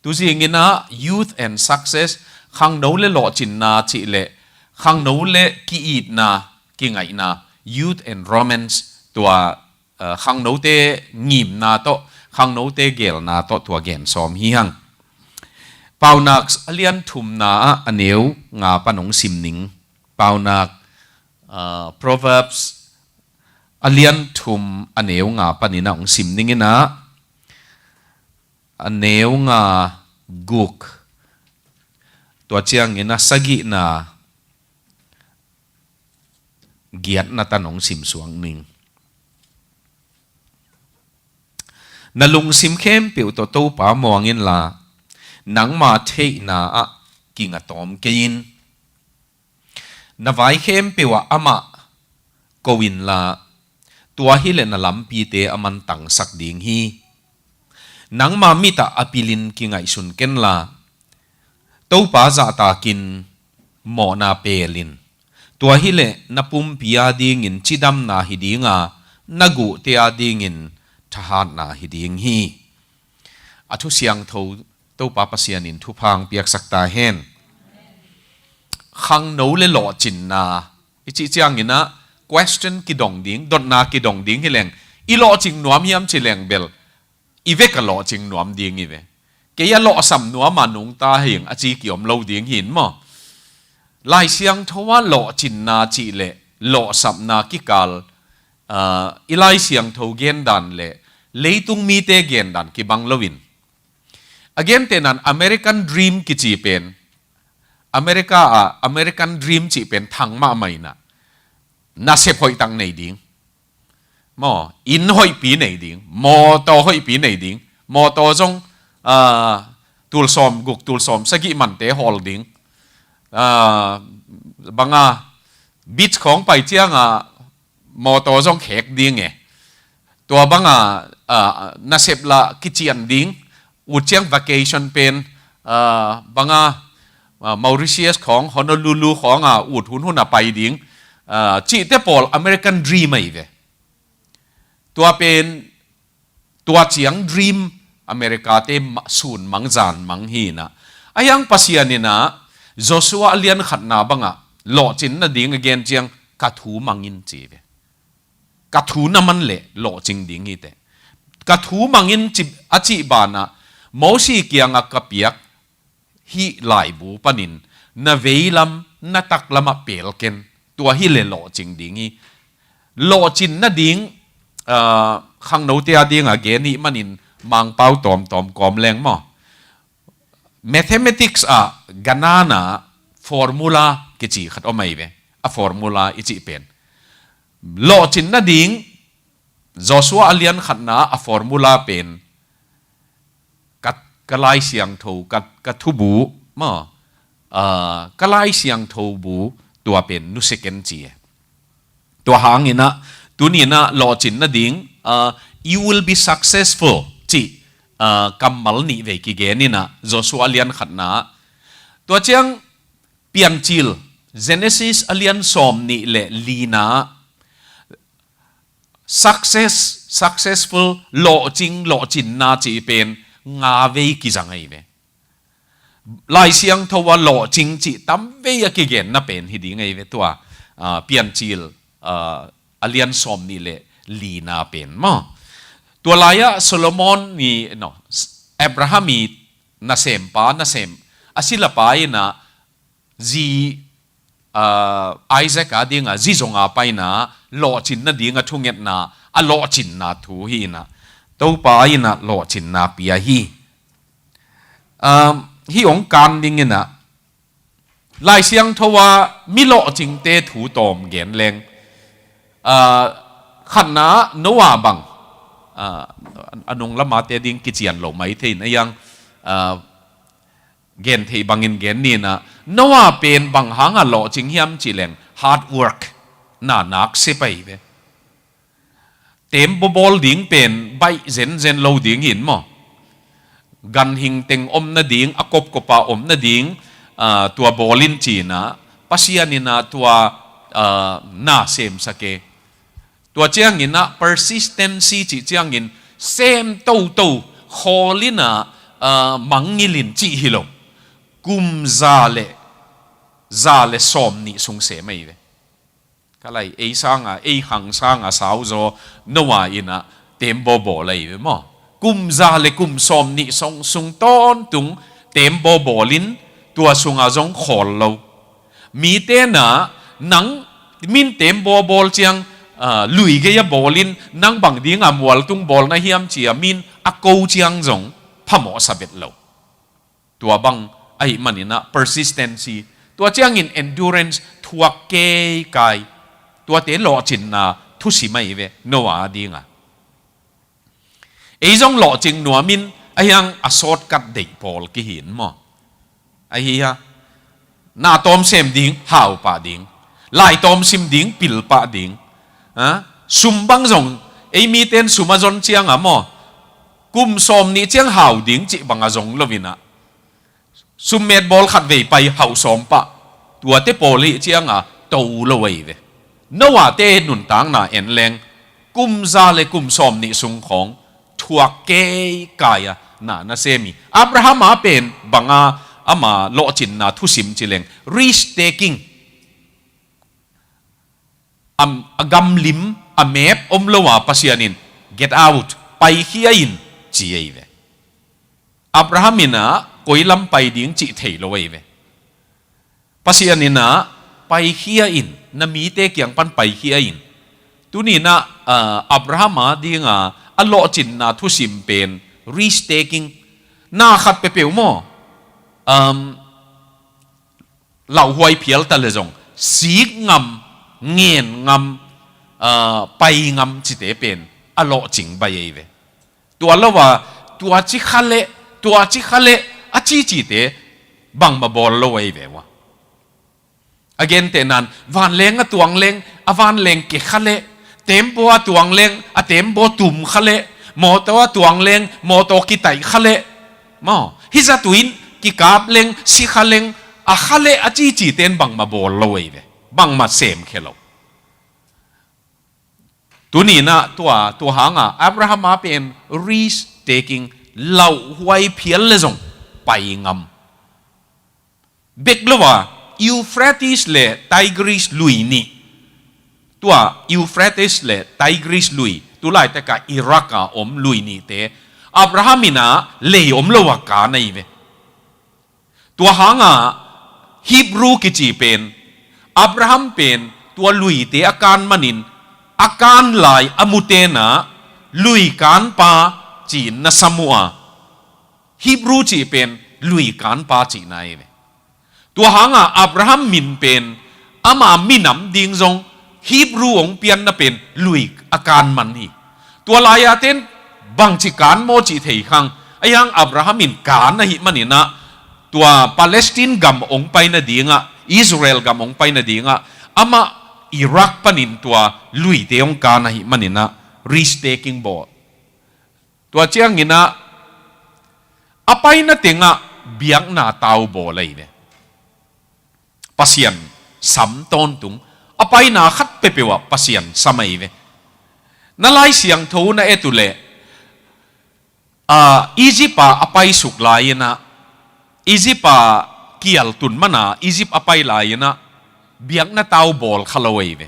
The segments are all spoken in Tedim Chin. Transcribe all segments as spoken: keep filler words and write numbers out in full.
Tuzingin ah youth and success, khangno le lawhcinna cih leh khangno le ki-itna, kingaihna, youth and romance, tua uh, khangnote ngimna tawh, khangnote gelna tawh tua gen sawm hi hang. Paunak a lian thumna ah a neu nga pan hong sim ning. Paunak, uh, Proverbs a lian thum a neu nga panin ah hong sim ning in ah, a neu nga, guk, tua ciangin a sagihna, giatna tan hong sim suak ning. Na lungsim khempeuh tawh Topa muang inla, nangma theihna ah kinga tawm kei in. Na vai khempeuh ah amah ko inla, tua hileh na lampite a mantangsak ding hi. Nangma mit ah a pilin kingaihsun kenla, Topa zahtakin mawhna pelin. Tua hileh na pumpi adingin cidamna hi dinga, na guhte adingin thahatna hi ding hi. A thu siangtho Topa Pasian in thupha hong piaksak ta hen. Khangno le lawhcinna i cih ciangin ah question kidong ding, dotna kidong ding hi leng, i lawhcing nuam hiam ci leng bel, i vek a lawhcing nuam ding i ve. Kei a lawhsam nuam a nungta hing a ci kiom lo ding hi in maw. Lai Siangtho ah lawhcinna cih leh lawhsapna kikal, ah, i Lai Siangtho gendan le leitung mite gendan kibang loin, a gentehna in American Dream kici pen, America ah American Dream cih pen thang mahmah in ah, nasep hoihtak nei ding maw, inn hoihpi nei ding, mawtaw hoihpi nei ding, mawtaw zong, ah, tul sawm guk, tul sawm sagih mante hawl ding, ah, banga beach khawng pai cianga mawtaw zong khek ding e. Tua banga, ah, nasep lah kician ding, ut ciang vacation pen, ah, banga, ah, Mauritius khawng, Honolulu khawng a ut hunhun a pai ding, ah, cihte pawl American Dream ahi ve. Tua pen, tua ciang dream America te ma-, sun mang zan mang hi in ah. A hiang Pasian in ah Joshua a lian khatna bangah lawhcin nading a gen ciang, ka thu mang in ci ve. Ka thu na man leh lawhcing ding hi teh. Ka thu mang in ci, a cih banah Mosi kiangah ka piak hih laibu panin na veilam na taklamah pel ken, tua hileh lawhcing ding hi. Lawhcin nading, ah, khangnote adingah gen hih manin Mangpau tawmtawm kawm leng maw. Mathematics ah ganana formula kici khat om ahi ve. A formula i cih pen, lawhcin nading Joshua a lian khatna a formula pen, ka, ka Lai Siangtho, ka, ka thubu maw, ah, ka Lai Siangtho bu tua pen nusia ken ci e. Tua hangin ah, tuni in ah lawhcin nading, ah, you will be successful cih, ah, kammal nih vei kigen in ah, Joshua a lian khatna. Tua ciang Piancil, Genesis a lian sawm nih le lina, success, successful, lawhcing, lawhcinna cih pen nga vei kizang ahi ve. Lai Siangtho ah lawhcing cih tam vei a kigenna pen hi ding ahi ve tua, ah, Piancil, ah, a lian sawm nih le lina pen maw. Tua lai-ah Solomon i, no, Abraham i nasempa, nasem, a silapa in ah zi, ah, Isaac adingah zi zonga paina, lawhcin nading a thungetna, a lawhcinna thu hi in ah, Topa in ah lawhcinna pia hi. Ah, hih hong kan ding in ah, Lai Siangtho ah mi lawhcingte thu tawm gen leng, ah, khatna Noah bang, ah, a nung lamate ding kician lo mai thei in a hiang, ah, gen theih bangin gen ni in ah, Noah pen bang hangah lawhcing hiam cih leng hard work, na nak sep ahi ve. Teem bawbawl ding pen baih zenzen lo ding hi in maw. Ganhing teng om nading, a kopkop a om nading, ah, tua bawl in ci in ah, Pasian in ah tua, ah, na semsak e. Tua ciangin ah persistency cih ciangin sem toto, khawl in ah, ah, mangngilh in cih hi lo. Kum za le, za le sawm nih sung sem ahi ve. Ka lai, ei sanga, ei khang sanga sauzaw Noah in ah teembaw bawl ahi ve maw. Kum za le kum sawm nih sung, sung tawntung teembaw bawlin tua sunga zong khawl lo. Mite na nang min teembaw bawl ciang, ah, lui gei a bawlin nang bang dinga mualtung bawl na hiam ci-a min a ko ciang zong phamawhsa bet lo. Tua bang ahih manin ah persistency, tua ciangin endurance thuak keikai. Tuate lawhcinna thusim ahi ve Noah a dinga. Ei zong lawhcing nuamin a hiang a shortcut deih pawl kihin maw. Ahi a, na tawm sem ding hau pah ding, lai tawm sim ding pil pah ding. Ha? Sum bang zong ei miten sum a zon cianga maw, kum sawm nih ciang hau ding cih banga zong lo in ah, summet bawl khat vei pai hauh sawm pah, tuate pawl hih cianga to lo ahi ve. Noah te nuntakna en leng, kum za le kum sawm nih sung khawng thuak keikai a na na sem hi. Abraham a pen banga ama lawhcinna thusim ci leng, risk taking. A, a gamlim, a map om lo a Pasian in, "Get out, paikhia in," ci ahi ve. Abraham in ah koi lam pai ding cih thei lo ahi ve. Pasian in ah, "Paikhia in, na mite kiang pan paikhia in." Tuni in ah, ah, Abraham a dinga a lawhcinna thusim pen risk taking. Na khat peuhpeuh maw, um, lauhuai phial ta le zong, sik ngam, ngen ngam, ah, pai ngam cite pen a lawhcing baih ahi ve. Tua lo a, tua ci kha leh, tua ci kha leh, a cicite bangmah bawl lo ahi ve ua. A gentehnan, vanleng a tuang leng, a vanleng ke kha leh, tembaw a tuang leng, a tembaw tum kha leh, mawtaw a tuang leng, mawtaw kitaih kha leh, maw, hih zatu in kikap leng, si kha leng, a kha leh a ciciten bangmah bawl lo ahi ve. Bangmah semkhia lo. Tuni in ah tua, tua hanga Abraham a pen risk taking, lauhuai phial le zong pai ngam. Bek lo a, Euphrates le Tigris lui nih. Tua Euphrates le Tigris lui, tu laitaka Iraq a om lui nihte, Abraham in ah lei om lo a kan ahi ve. Tua hanga Hebrew kici pen, Abraham pen tua luite a kan manin, a kan lai a muten ah lui kanpa ci-in na sam uh a, Hebrew cih pen lui kanpa cihna ahi ve. Tua hanga Abraham min pen ama minam ding zong Hebrew hong pianna pen lui a kan man hi. Tua lai-a ten bangci kan maw cih thei khang. A hiang Abraham in kan ahih manin ah, tua Palestine gam hong pai nadingah, Israel gam hong pai nadingah, amah Iraq panin tua luite hong kan ahih manin ah, risk taking bawl. Tua ciangin ah, a paina tengah biakna tau bawl ahi ve. Pasian sam tawntung, a paina khat peuhpeuh ah Pasian sam ahi ve. Na Lai Siangtho na et uh leh, ah, Egypt ah a paisuk lai-in ah, Egypt ah kial tun mana Egypt a pai lai-in ah, biakna tau bawl kha lo ahi ve.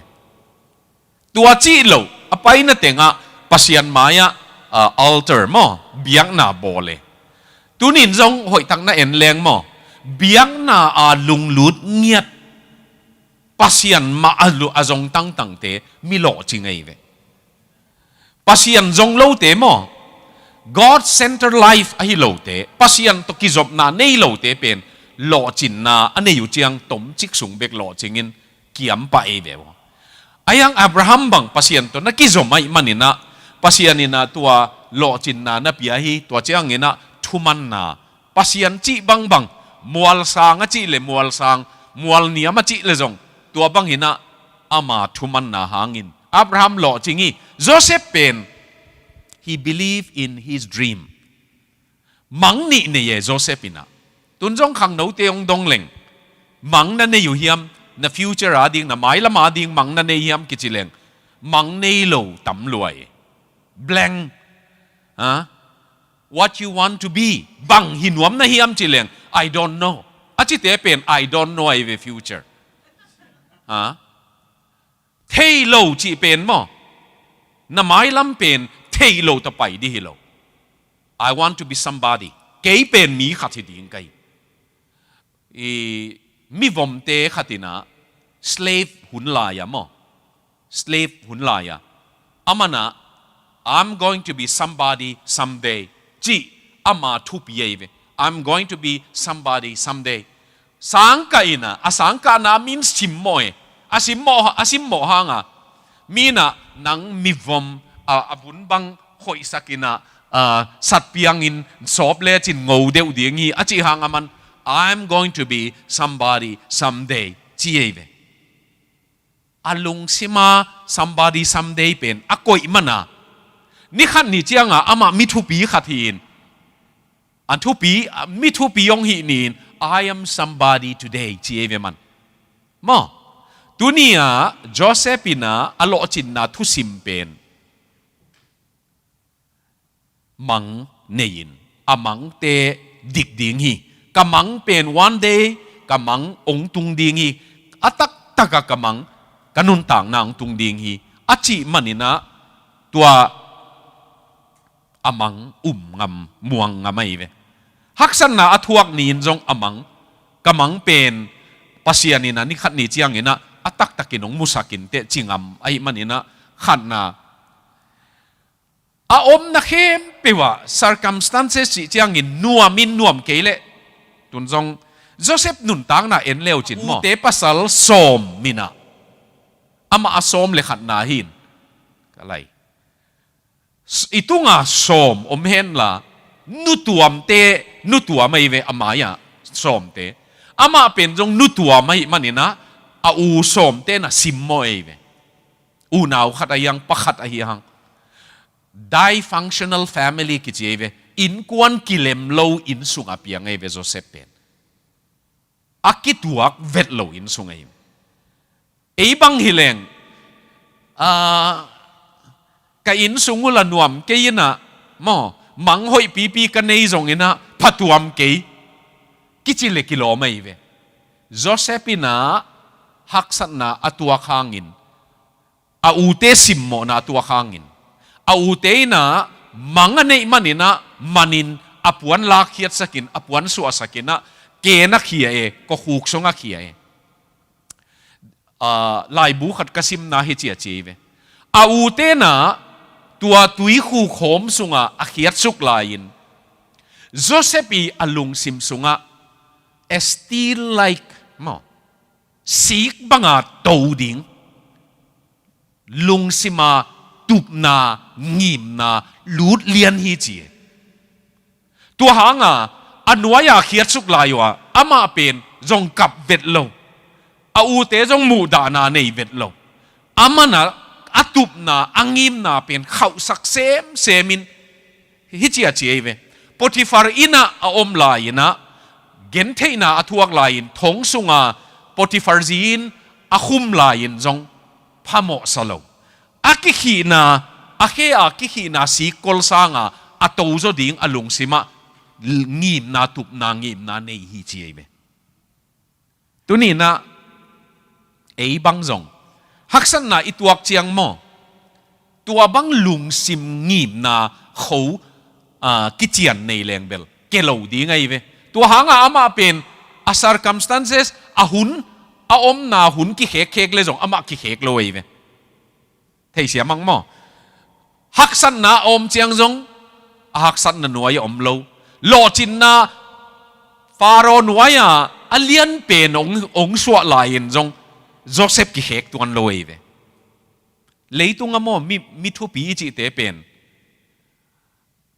Tua cih lo, a paina tengah Pasian mai-ah, ah, altar maw, biakna bawl e. Tunin zong hoihtak na en leng maw, biakna a lunglut ngiat, Pasian mah a lu-, a zong tangtangte mi lawhcing ahi ve. Pasian zong lote maw, God center life ahi lote, Pasian tawh kizopna nei lote pen lawhcinna a nei uh ciang tomcik sung bek lawhcingin kiam pah ei ve uh. A hiang Abraham bang Pasian tawh na kizom ahih manin ah, Pasian in ah tua lawhcinna na pia hi, tua ciangin ah thumanna, Pasian cih bangbang, mualsang a cih le mualsang, mualniam a cih le zong, tua bangin ah ama thumanna hangin Abraham lawhcing hi. Joseph pen, he believed in his dream. Mang nih nei e Joseph in ah. Tun zong khangnote hong dong leng, mang na nei uh hiam, na future ading, na mailam ading mang na nei hiam kici leng, mang nei lo tam lua e. Blank. Ha? What you want to be? Bang hi nuam na hiam ci leng, I don't know. A cite pen I don't know ahi ve, future. Ha? Thei lo cih pen maw, na mailam pen thei lo ta pai dih hi lo. I want to be somebody. Kei pen mi khat hi ding ka hi. I mivomte khat in ah, slave hun lai-a maw, slave hun lai-a, aman ah, I'm going to be somebody someday, cih ama thupi ahi ve. I'm going to be somebody someday. Sangkah in ah, a sangkahna min simmawh e. A simmawh, a simmawh hang a, mi in ah, nang mivom, a, a vun bang hoihsak in ah, a, satpiangin sawp lecin ngo deuh ding hi, a cih hang aman, I'm going to be somebody someday, ci ahi ve. A lungsima somebody someday pen a koih man a, ni khat ni ciang a amah mi thupi khat hi-in, a thupi, mi thupi hong hih ni-in, I am somebody today, ci ahi ve man. Maw, tuni-ah Joseph in ah a lawhcinna thusim pen, mang nei-in, a mangte dik ding hi. Ka mang pen one day, ka mang hong tung ding hi. A taktak a ka mang, ka nuntakna hong tung ding hi, a cih man in ah, tua a mang um ngam, muang ngam ahi ve. Haksatna a thuak ni-in zong a mang, ka mang pen Pasian in ah ni khat ni ciangin ah a taktakin hong musak inteh ci ngam ahih man in ah, khatna, a omna khempeuh ah circumstances cih ciangin nuam in nuam kei leh, tun zong Joseph nuntakna en le uh cin maw, ute pasal sawm in ah, amah a sawm le khatna hi-in, ka lai, i tunga sawm om henla, nutuamte, nutuam ahi ve, a mai-ah sawmte. Amah pen zong nutuam ahih man in ah, a u sawmte in ah simmawh ahi ve. Unau khat ahi hang, pa khat ahi hang. Dysfunctional family kici ahi ve. Innkuan kilem lo inn sungah piang ahi ve Joseph pen. A kituak vet lo inn sung ahi. Ei bang hi leng, a, ka inn sung uh la nuam kei in ah, maw, mang hoih pipi ka nei zongin ah phatuam kei, kici le kilawm ahi ve. Joseph in ah haksatna a tuak hangin, a ute simmawhna a tuak hangin, a ute in ah mang a neih man in ah, manin a puan lakkhiatsakin, a puan suahsakin ah, ken a khia e, kawkhuk sung a khia e. A, laibu khat ka simna hi ci a ci ve. A ute in ah tua tuikhuk hawm sungah a khiatsuk lai-in, Joseph i a lungsim sungah, a steel like, maw, sik banga to ding, lungsima tupna, ngimna lut lian hi ci. Tua hanga a nuai-a khiatsuk lai uh a, amah pen zong kap vet lo, a ute zong muhdahna nei vet lo. Aman a, a tupna, a ngimna pen khauhsak semsem in, hi ci a ci ahi ve. Potiphar inn ah a om lai-in ah, gentheihna a thuak lai-in, thong sunga Potiphar zi in a khum lai-in zong phamawhsa lo. A kikhihna, a khe-a kikhihna sikkol sanga a tozaw ding a lungsimah ngimna, tupna, ngimna nei hi ci ahi ve. Tuni in ah ei bang zong haksatna i tuak ciang maw, tua bang lungsim ngimna kho, a, kician nei leng bel ke lo ding ahi ve. Tua hanga amah pen a circumstances, a hun, a omna hun kikhekkhek le zong amah kikhek lo ahi ve. Theisiam hang maw? Haksatna a om ciang zong a haksatna nuai-ah om lo. Lawhcinna, Pharaoh nuai-a a lianpen ong, ong suah lai-in zong Joseph kikhek tuan lo ahi ve. Leitung a maw, mi, mi thupi i cihte pen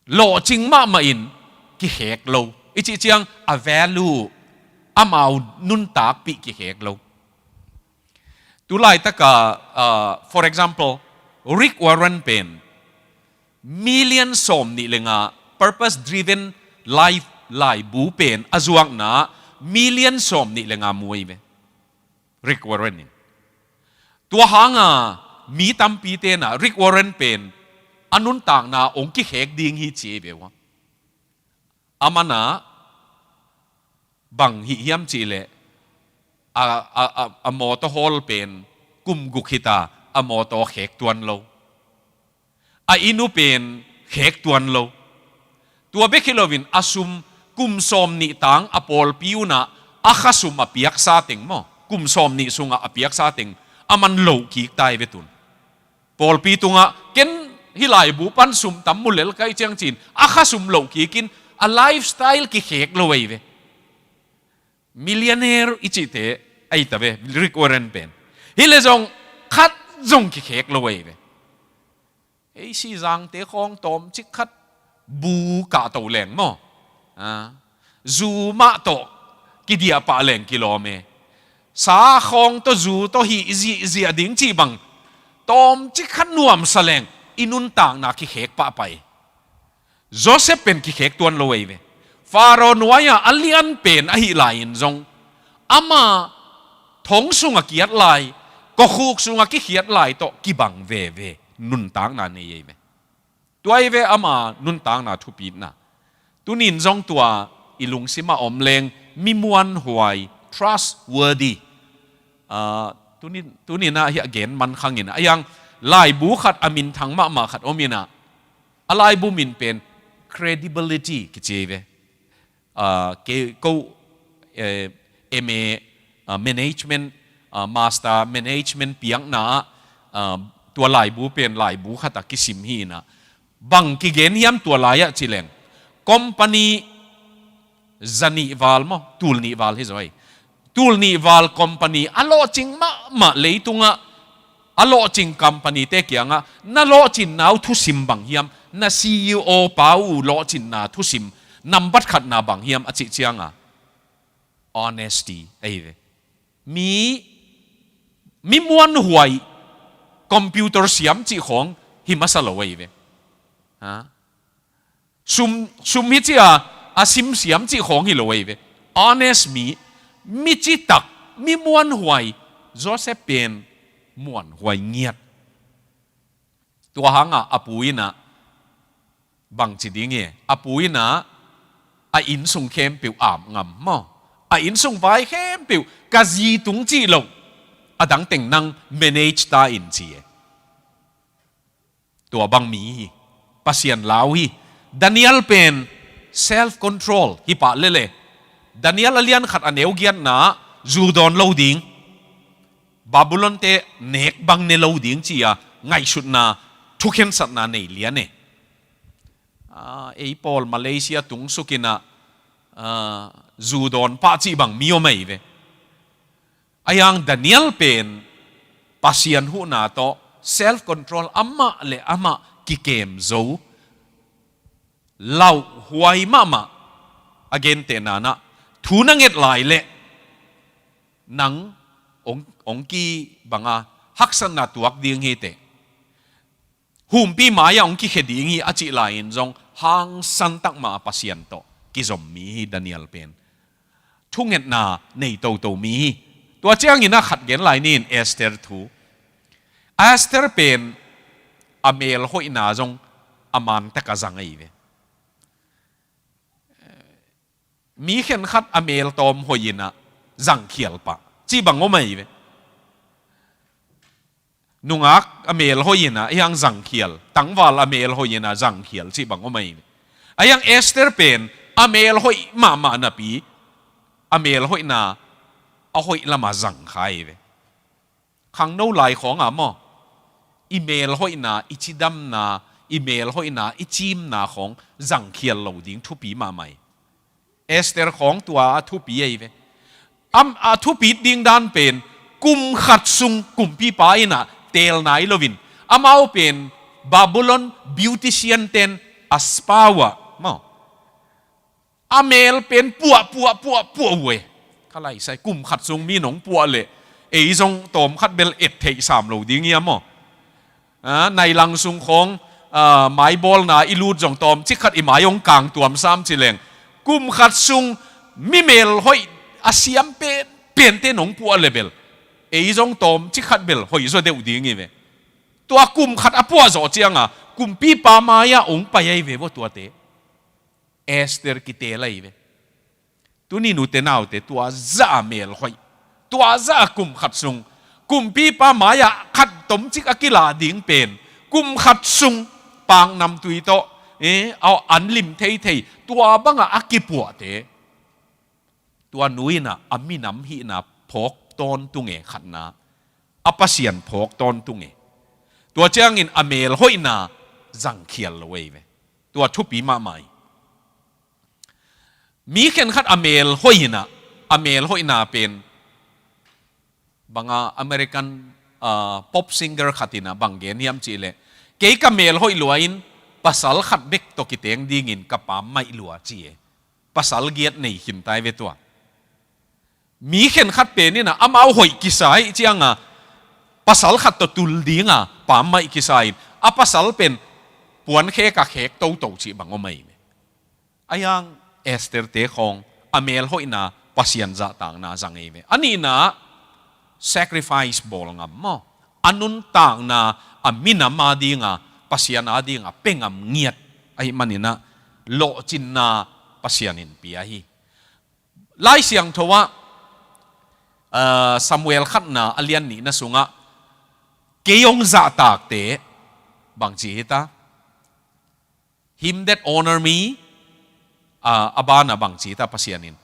lawhcing mahmah in kikhek lo. I cih ciang a value, amau nuntakpih kikhek lo. Tulaitaka, uh, for example, Rick Warren pen million sawm nih le nga purpose driven life laibu pen a zuakna million sawm nih le nga mu ahi ve. Rick Warren in. Tua hanga mi tampi tenah Rick Warren pen a nuntakna ong kikhek ding hi ci ahi ve ua. A man ah bang hih hiam cihleh a, a, a, a mawtaw hawl pen kum guk hita, a mawtaw khek tuan lo. A inn uh pen khek tuan lo. Tua bek hi loin a sum kum sawm nih tang a pawlpi unah a kha sum a piaksa teng maw, kum sawm nih sungah a piaksa teng a man loh kik tai ve tun. Pawlpi tungah ken hih laibu pan sum tam mu lel kai ciang cin a kha sum loh kikin a lifestyle kikhek lo ei ve. Millionaire i cihte a hi ta ve, Rick Warren pen. Hi le zong khat zong kikhek lo ei ve. Ei sizangte khawng tawmcik khat bu kah to leng maw? A, zu mah tawh kidiah pah leng kilawm e. Sa khawng tawh zu tawh hih zihziah ding cih bang tawmcik khat nuamsa leng i nuntakna kikhek pahpah e. Joseph pen kikhek tuan lo ei ve. Pharaoh nuai-ah a lian pen ahih lai-in zong ama thong sungah kiat lai, kawkhuk sungah kikhiat lai tawh kibang veve nuntakna nei ei ve. Tua ei ve ama nuntakna thupitna. Tunin zong tua i lungsimah om leng mi muanhuai, trustworthy. Ah, tunin, tunin ah hih a gen man khangin ah, a hiang laibu khat a minthang mahmah khat om inah, a laibu min pen credibility kici ei ve. Ah, ke, ko, eh, M A, ah, management, ah, master management piakna ah, ah, tua laibu pen laibu khat a kisim hi inah. Bang kigen hiam tua lai-ah ci leng, company zanih val maw, tul nih val hi zaw ei. Tul nih val company a lawhcing mahmah leitungah a lawhcing company-te kiangah na lawhcinna uh thusim bang hiam, na C E O pa uh lawhcinna thusim nambat khatna bang hiam a cih cianga honesty ahi ve. Mi, mi muanhuai computer siam cih khawng hi masa lo ahi ve. Ha? Sum, sum hi ci a, a sim siam cih khawng hi lo ahi ve. Honest mi, mi citak, mi muanhuai, Joseph pen muanhuai ngiat. Tua hangah a pu inah bang ci ding hi, a pu inah a inn sung khempeuh ap ngam maw? A inn sung vai khempeuh ka zi tung cih loh a dang teng nang manage ta in ci e. Tua bang mi hi, Pasian lau hi. Daniel pen self control hi pah lele. Daniel a lian khat a neu giatna zu dawn lo ding, Babylon-te nek bang ne lo ding ci-a ngaihsutna, thukhensatna nei lian e. Ah, ei pawl Malaysia tung suk inah, ah, zu dawn pah cih bang mi om ahi ve. A hiang Daniel pen Pasian huhna tawh self control amah le amah kikem zo, lauhuai mahmah. A gentehna nah, thu na nget lai leh nang ong, ong ki banga haksatna tuak ding hi teh. Humpi mai-ah hong kikhia ding hi a cih lai-in zong hangsan takmah a Pasian tawh kizom mi hi Daniel pen. Thungetna nei toto mi hi. Tua ciangin a khat gen lai ni in Esther thu. Esther pen a mel hoihna zong a mantak a zang ahi ve. Mi khenkhat a mel tawm hoih inah zangkhial pah cih bang om ahi ve. Nungak a mel hoih inah a hiang zangkhial, tangval a mel hoih inah zangkhial cih bang om ahi ve. A hiang Esther pen a mel hoih mahmah napi a mel hoihna a hoih lamah zang kha ahi ve. Khangno lai khawngah maw, i mel hoihna, i cidamna, i mel hoihna, i cimna khawng zangkhial lo ding thupi mahmah hi. Esther khawng tua a thupi ahi ve. Am, a thupit ding dan pen kum khat sung kumpipa inah teel nai loin amau pen Babylon beautician ten a spa uh ah maw, a mel pen puah, puah, puah, puah uh e. Ka laisai kum khat sung mi nong puah leh ei zong tawm khat bel et theih sam lo ding hi a maw? Ah, nailang sung khawng, ah, maibawlna i lut zong tawmcik khat i mai hong kang tuam sam ci leng kum khat sung mi mel hoih a siam pen, pente nong puah leh bel ei zong tawmcik khat bel hoih zaw deuh ding hi ve. Tua kum khat a puah zawh cianga kumpipa mai-ah hong pai ahi ve vaw tuate. Esther kiteel ahi ve. Tuni nute naute, tua zah a mel hoih, tua zah a kum khat sung kumpipa mai-ah khat tomcik a kila ding pen, kum khat sung paknamtui tawh, eh, a, an lim theithei, tua bangah a kipuahte, tua nu in ah a minam hihna phawk tawntung e, khatna, a Pasian phawk tawntung e. Tua ciangin a mel hoihna zangkhial lo ahi ve. Tua thupi mahmah hi. Mi khenkhat a mel hoih in ah, a mel hoihna pen, banga American, ah, pop singer khat in ah bang gen hiam cih leh, "Kei ka mel hoih lua in, pasal khat bek tawh kiteng dingin ka pammaih lua," ci e. Pasal giat nei khin tai ve tua. Mi khenkhat pen in ah amau hoih kisa ahih cianga pasal khat tawh tul dinga pammaih kisa in, a pasal pen puankhek a khek toto cih bang om ahi ve. Ahi hang Esther-te khawng a mel hoihna Pasian zahtakna zang ahi ve. A nihna, sacrifice bawl ngam maw. A nuntakna a minam adinga, Pasian adinga pe ngam ngiat ahih manin ah lawhcinna Pasian in pia hi. Lai Siangtho ah, ah, Samuel khatna a lian nihna sungah, "Kei hong zahtakte," bangci hita? "Him that honor me," ah, a banah bangci hita Pasian in?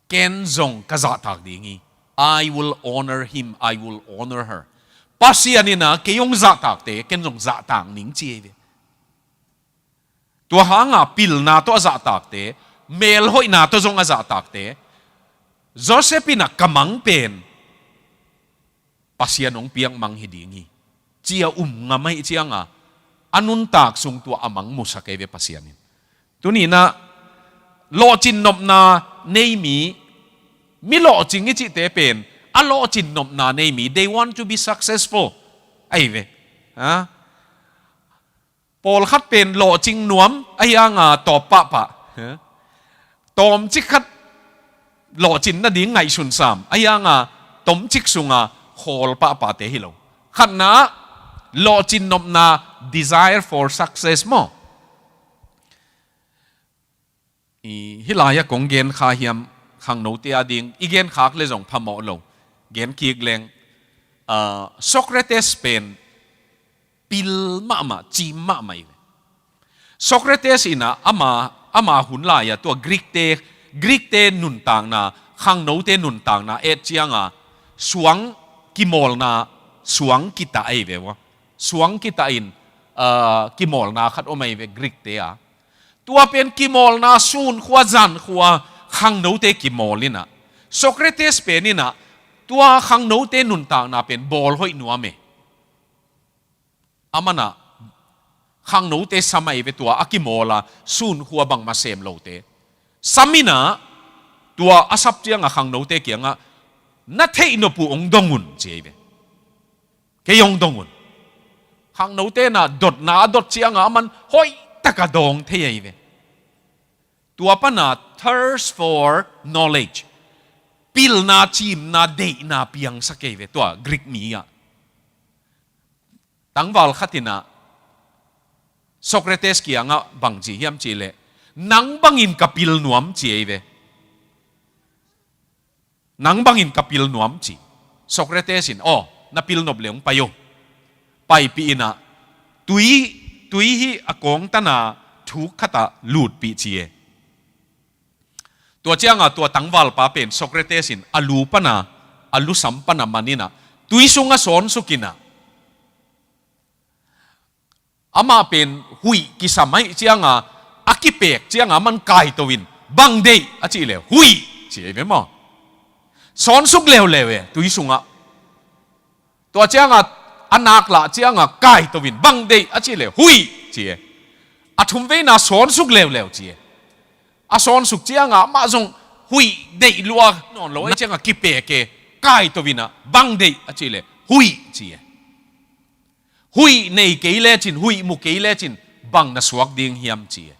"Ken zong ka zahtak ding hi. I will honor him, I will honor her." Pasian in ah kei hong zahtakte ken zong zahtak ning ci ahi ve. Tua hanga pilna tawh a zahtakte, melhoihna tawh zong a zahtakte, Joseph in ah ka mang pen Pasian hong piak mang hi ding hi, ci a um ngam ahih cianga, a nuntak sung tua a mang musak ahi ve Pasian in. Tuni in ah lawhcin nopna nei mi, mi lawhcing i cihte pen, a lawhcin nopna nei mi, they want to be successful ahi ve. Ha? Pawlkhat pen lawhcing nuam, ahi hanga tawp pahpah. Tawmcik khat lawhcin nading ngaihsun sam, ahi hanga tomcik sunga khawl pahpahte hi lo. Khatna, lawhcin nopna, desire for success maw. I, hih lai-ah kong genkha hiam, khangnote ading i genkhak le zong phamawh lo, gen kik leng, ah, Socrates pen pil mahmah, cim mahmah hi ve. Socrates in ah ama, ama hun lai-ah tua Greek-te, Greek-te nuntakna, khangnote nuntakna et cianga suang kimawlna, suang kitah ahi ve ua. Suang kitah in, ah, kimawlna khat om ahi ve Greek-te a. Tua pen kimawlna, sun khua zan khua khangnote kimawl in ah, Socrates pen in ah tua khangnote nuntakna pen bawl hoih nuam e. Aman ah khangnote sam ahi ve, tua a kimawl a sun khua bangmah sem lote sam in ah, tua a sap cianga khangnote kiangah, "Na theih nop uh hong dong un," ci ahi ve. "Kei hong dong un." Khangnote in ah dotna a dot cianga aman hoihtaka dawng thei ahi ve. Tua pana thirst for knowledge, pilna, cimna, deihna piangsak ahi ve tua Greek mi ah. Tangval khat in ah Socrates kiangah bangci hiam cih leh, "Nang bangin ka pil nuam," ci ahi ve. "Nang bangin ka pil nuam," ci. Socrates in, "Aw, na pil nop le hong pai uh." Paipih in ah tui, tui hih a kawngtana thuk khatah lutpih ci e. Tua cianga tua tangvalpa pen Socrates in a lu pana, a lusam pana man in ah tui sungah sawnsuk in ah, amah pen huih kisam ahih cianga, a kipek cianga aman kaito in, "Bang deih?" a cih leh, "Huih," ci ahi ve maw. Sawnsuk leuleu e tui sungah. Tua cianga a nak lah cianga kaito in, "Bang deih?" a cih leh, "Huih," ci e. A thumveina sawnsuk leuleu ci e. A sawnsuk cianga amah zong huih deih lua nawn lo ahih cianga kipek e, kaito in ah, "Bang deih?" a cih leh, "Huih," ci e. "Huih nei kei lecin, huih mu kei lecin bang na suak ding hiam?" ci e.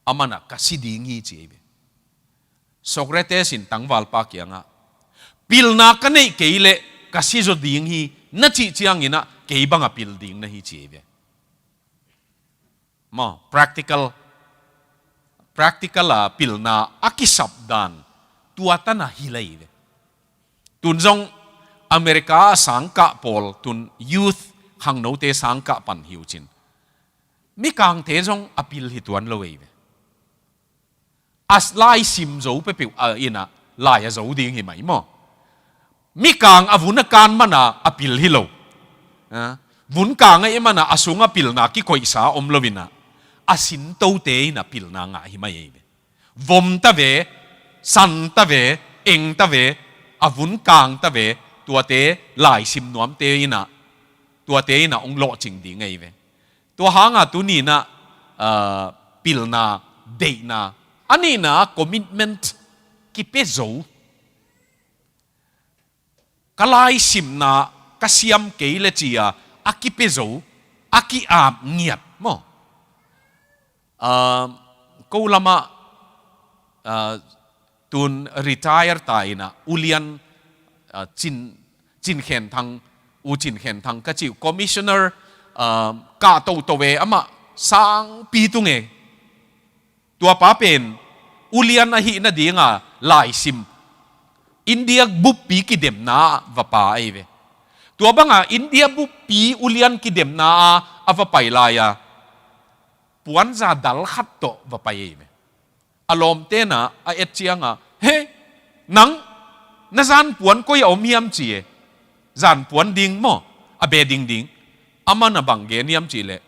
Aman ah, "Ka si ding hi," ci ahi ve. Socrates in tangvalpa kiangah, "Pilna ka neih kei leh ka si zaw ding hi, na cih ciangin ah kei banga pil ding na hi," ci ahi ve. Maw, practical practical a pilna a kisap dan tua tan a hi lai ve. Tun zong America a sangkah pawl, tun youth khangnote sangkah pan hi uh cin, mikangte zong a pil hi tuan lo ei ve. A lai sim zo peuhpeuh a inn ah lai a zo ding hi mai maw? Mikang a vun a kan man a a pil hi lo. A, vun kang ahih man a a sung a pilna kikoihsa om lo in a, a sintote in a pilna ngah hi mai ei ve. Vom ta ve, san ta ve, eng ta ve, a vun kang ta ve, tuate lai sim nuamte in a, tuate in a hong lawhcing ding ei ve. Tua hang a tuni in a, ah, pilna, deihna, a nihna commitment kipia zo. Ka lai simna ka siam kei le ci a, a kipia zo, a ki-ap ngiat maw? Ah, ko lam ah, ah, tun retire ta in a, ulian, ah, Cin, Cin Khen Thang, U Cin Khen Thang ka ci uh, commissioner, ah, kah toto ve, amah sangpi tung e. Tua pa pen ulian ahih nading a lai sim, India buppi kidemna ah va pai ei ve. Tua bang a India buppi ulian kidemna a a va pai lai a, puanza dal khat tawh va pai ei ve. A lawmte in a et ciang a, "He, nang, na zanpuan koi ah om hiam?" ci e. Zanpuan ding maw, a bia dingding. Aman a bang gen hiam cih leh,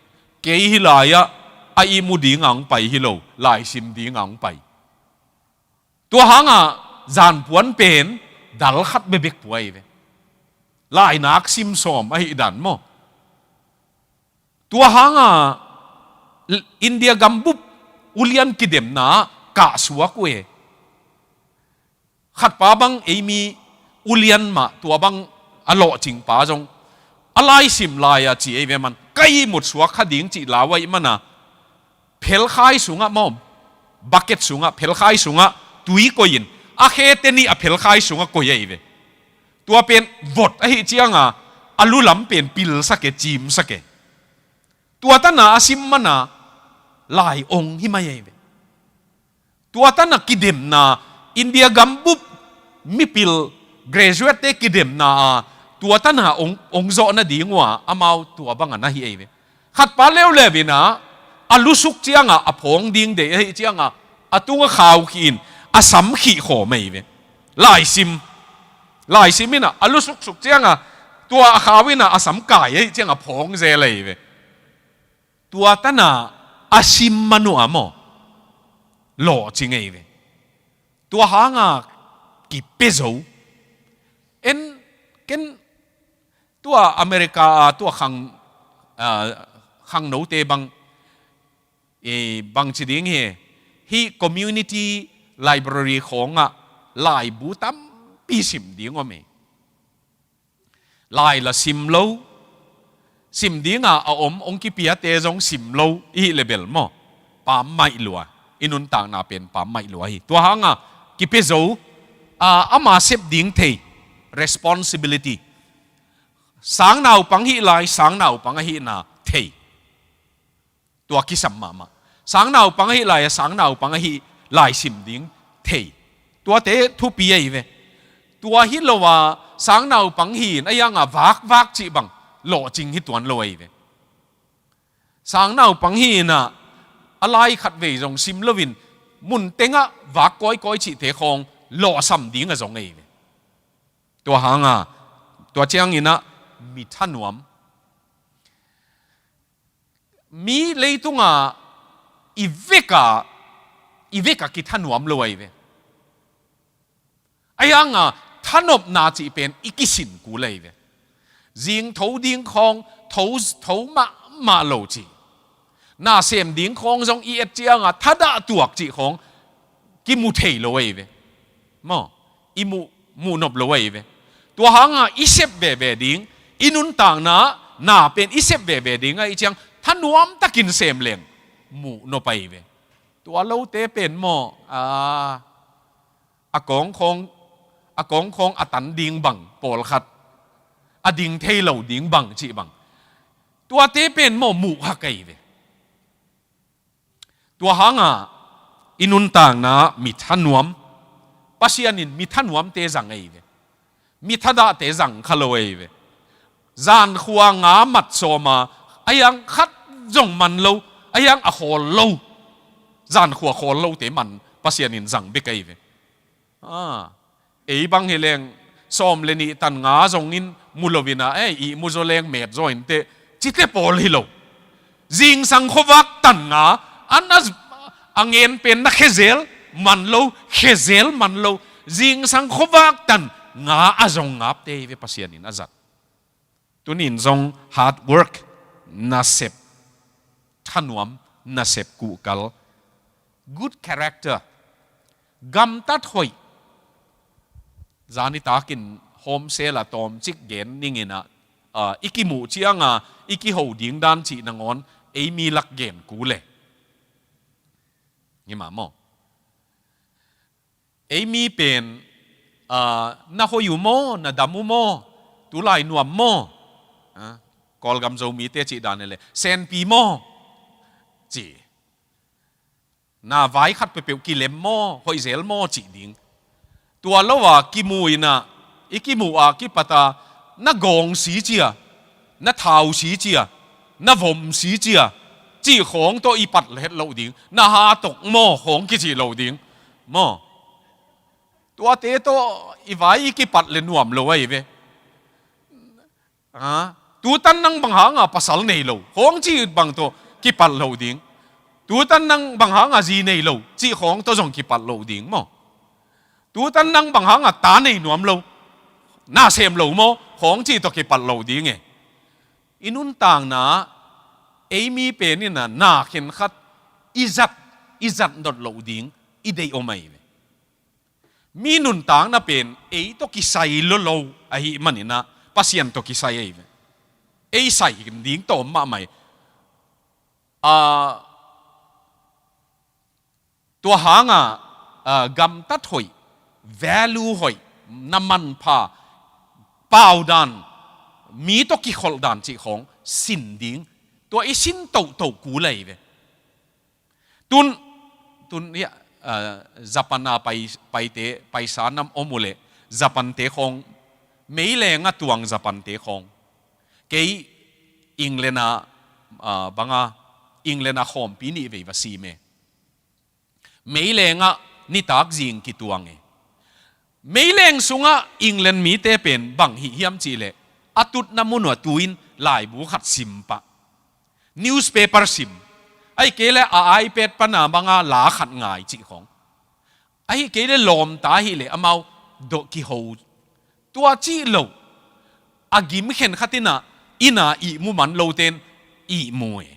"Kei hih lai ah a ihmu ding a hong pai hi lo, lai sim ding a hong pai." Tua hang a zanpuan pen dal khat bekbek pua ei ve. Lainak sim sawm ahih dan maw? Tua hang a India gambup ulian kidemna ah kah suak uh e. Khat pa bang ei mi ulian mah, tua bang a lawhcing pa zong, a lai sim lai a ci ei ve, man ka ihmut suak kha ding cih lau ahih man a, phelkhai sungah maw, bucket sungah, phelkhai sungah tui koih in, a khete nih a phelkhai sungah koih ei ve. Tua pen vot ahih ciang a, a lu lam pen pilsak e, cimsak e. Tua tan a a sim man a lai ong hi mai ei ve. Tua tan a kidemna, India gambup mipil graduate-te kidemna a, tua tan a ong, ong zawh nading uh a, amau tua bang a na hi ei ve. Khat pa leuleu in a, a lusuk ciang a, a phawng ding deih ahih ciang a, a tung a khau khih in, a sam khih khawm ei ve. Lai sim, lai sim in a, a lusuksuk ciang a, tua a khau in a, a sam kai ahih ciang a phawng zel ei ve. Tua tan a a sim man uh a maw, lawhcing ei ve. Tua hang a kipia zo. En, ken tua America a tua khang, ah, khangnote bang, eh, bang ci ding hi, hih community library khawng ah laibu tampi sim ding om e. Lai la sim lo, sim ding a a om, ong kipiate zong sim lo, i hih le bel maw, pammaih lua, i nuntakna pen pammaih lua hi. Tua hang a kipia zo, a, ama sep ding thei, responsibility. Sangnaupang hih lai, sangnaupang ahihna thei. Tua kisam mahmah. Sangnaupang ahih lai a, sangnaupang ahih lai sim ding thei. Tuate thupi ahi ve. Tua hi lo a, sangnaupang hi in a, a iang a vakvak cih bang lawhcing hi tuan lo ahi ve. Sangnaupang hi in a, a lai khatvei zong sim loin, mun tengah vak kawikawi cihte khawng lawhsam ding a zong ahi ve. Tua hang a, tua ciangin a, mi thanuam. Mi leitung a i vek a, i vek a kithanuam lo ahi ve. A iang a, thanopna cih pen i kisin kul ahi ve. Zing tho ding khawng, tho, tho mahmah lo cih. Na sem ding khawng zong i et ciang a, thadah tuak cih khawng kimu thei lo ahi ve. Maw, i muh, muh nop lo ahi ve. Tua hang a i sep veve ding, i nuntakna, na pen i sep veve ding ahih ciang, thanuam takin sem leng, muh nop ahi ve. Tua lote pen maw, a, a kawngkhawng, a kawngkhawng a tan ding bang, pawlkhat, a ding thei lo ding bang, cih bang. Tuate pen maw, muh hak ahi ve. Tua hang a, I nuntakna mi thanuam, Pasian in mi thanuamte zang ei ve. Mi thadahte zang kha lo ei ve. Zankhua nga mat sawma, a hiang khat zong man lo, a hiang a khawl lo, zankhua khawl lote man Pasian in zang bek ei ve. Ah, ei bang hi leng sawm le nih tan nga zongin mu lo ina, eh, i mu zaw leng met zaw inteh, cite pawl hi lo. Zingsang khuavak tan nga, an a, a ngen pen na khezel man lo, khezel man lo. Zingsang khuavak tan nga a zong ngapte hi ve Pasian in a zat. Tunin zong hard work, nasep thanuam, nasep kuhkal, good character, gamtat hoih. Zani takin home cell a tawmcik gen ning ina, ah, i kimuh cianga i kiho ding dan cih nangawn ei mi lak gen kul e. Hi mah maw? Ei mi pen, ah, na hoih uh maw, na dam uh maw, tulai nuam maw? Ah, Kawlgam Zomite cih dan hi leh, senpi maw? Ci. Na vai khat peuhpeuh kilem maw, hoih zel maw, cih ding. Tua lo a kimu ina, i kimuh a kipata, na gawng si cia, na thau si cia, na vom si cia, cih khawng tawh i pat het loh ding. Na ha tok maw, khawng kicih loh ding. Maw? Tuate tawh i vai i kipat le nuam lo ahi ve. Ah, tutan nang bang hanga pasal nei lo, khawng cih bang tawh kipat loh ding. Tutan nang bang hanga zi nei lo, cih khawng tawh zong kipat loh ding maw? Tutan nang bang hanga ta nei nuam lo, na sem lo maw, khawng cih tawh kipat loh ding e. I nuntakna, ei mi pen ina na khenkhat i zat, i zat dot loh ding i deih om ahi ve. Mi nuntakna pen ei tawh kisai lolo ahih manin ah, Pasian tawh kisai ahi ve. Ei sai ding tawh om mahmah hi. Ah, tua hanga, ah, gamtat hoih, value hoih, na manpha, pau dan, mi tawh kikholh dan cih khawng sin ding, tua i sin tohtoh kul ahi ve. Tun, tun, ya, ah, Japan a pai, paite, paisa nam om uh leh, Japan te khawng, meileng a tuang Japan te khawng. Kei England a, ah, banga, England a khawmpi nih vei va sim e. Meileng ah nitak zing kituang e. Meileng sungah England mite pen bang hih hiam cih leh, a tutna mun uh a tu-in laibu khat sim pah. Newspaper sim. Ahih kei leh a iPad pana banga la khat ngai cih khawng. Ahih kei leh lawmta ahih leh amau dawh kiho. Tua cih lo. A gim khenkhat in ah, inn a ihmu man lote in ihmu e.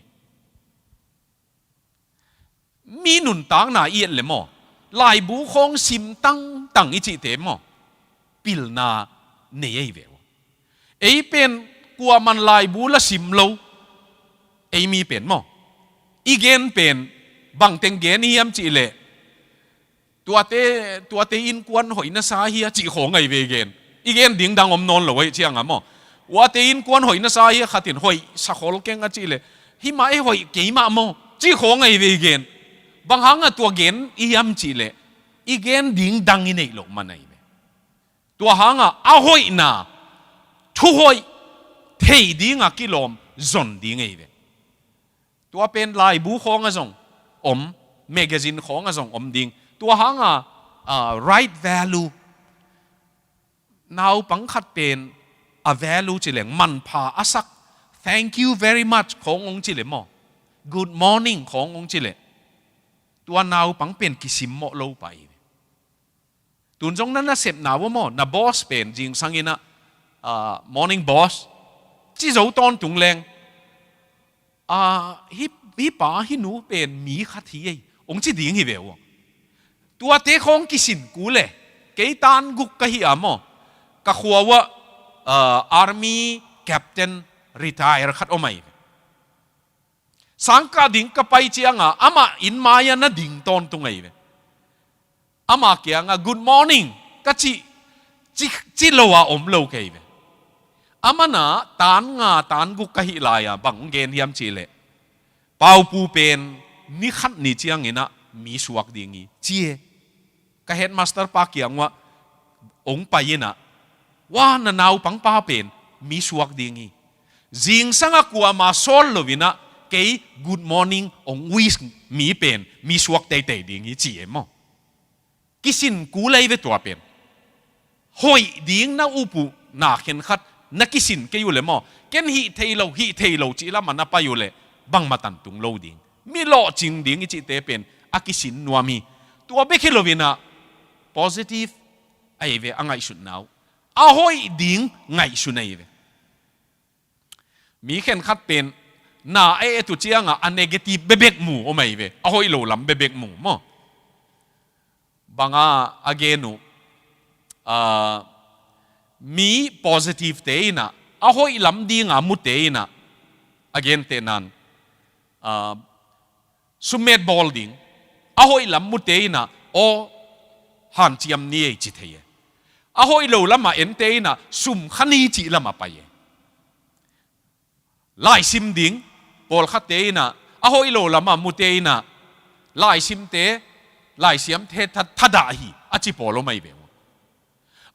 Mi nuntakna i et leh maw, laibu khawng sim tangtang i cihte maw, pilna nei ahi ve uh. Ei pen kuaman laibu la sim lo, ei mi pen maw. I gen pen, bangteng gen i hiam cih leh, tuate, tuate innkuan hoih na sa hi a cih khawng ahi ve i gen. I gen ding dang om nawn lo ahih cianga maw. Tuate innkuan hoih na sa hi a, khat in hoih sa khol keng a cih leh, hih mah ei hoih kei mah maw, cih khawng ahi ve i gen. Bang hanga tua gen i hiam cih leh, i gen ding dang i neih loh man ahi ve. Tua hanga a hoihna, thuhoih, thei dinga kilawm zon ding ahi ve. Tua pen laibu khawng ah zong om, magazine khawng ah zong om ding. Tua hanga, ah, right value. Naupang khat pen a value ci leng, manpha a sak, thank you very much khawng hong ci leh maw, good morning khawng hong ci leh, tua naupang pen kisimmawh lo pah hi. Tun zong na nasepna uh maw, na boss pen zingsang in ah, ah, morning boss, ci zo tawntung leng, ah, hih, hih pa hih nu pen mi khat hi ei, hong ci ding hi ve uh. Tuate khawng kisin kul e. Kei tan guk ka hi a maw, ka khua uh ah, ah, army captain retire khat om ahi. Sangkah ding ka pai cianga, amah inn mai-ah na ding tawntung ahi ve. Amah kiangah, "Good morning," ka cih, ci, ci lo a om lo kei ve. Amah na tan nga, tan guk ka hih lai-a, bang gen hiam cih leh, Paupu pen ni khat ni ciangin ah, mi suak ding hi, ci e. Ka headmaster pa kiang uah ong pai inah, wa, na naupang pa pen mi suak ding hi. Zingsang a kuama sawl lo inah kei good morning ong wish mi pen mi suak teitei ding hi, ci e maw. Kisin kul ahi ve tua pen. Hoih ding na up uh na khenkhat na kisin kei uh leh maw, ken hih thei lo, hih thei lo cih lamah na pai uh leh bangmah tan tung lo ding. Mi lawhcing ding i cihte pen a kisin nuam hi. Tua bek hi lo inah positive ahi ve, a ngaihsutna uh. A hoih ding ngaihsun ahi ve. Mi khenkhat pen na a et uh ciangah a negative bebek mu om ahi ve, a hoih lo lam bebek mu maw. Banga a gen uh, ah, mi positive te inah a hoih lam dinga mute inah a gentehna in, ah, summet bawl ding, a hoih lam mute inah aw, hanciam ni ei, ci thei e. A hoih lo lamah ente inah sum kha ni cih lamah pai e. Laisim ding, pawlkhatte inah a hoih lo lamah mute inah laisimte, laisiamte tha-, thadah hi, a ci pawl om ahi ve uh.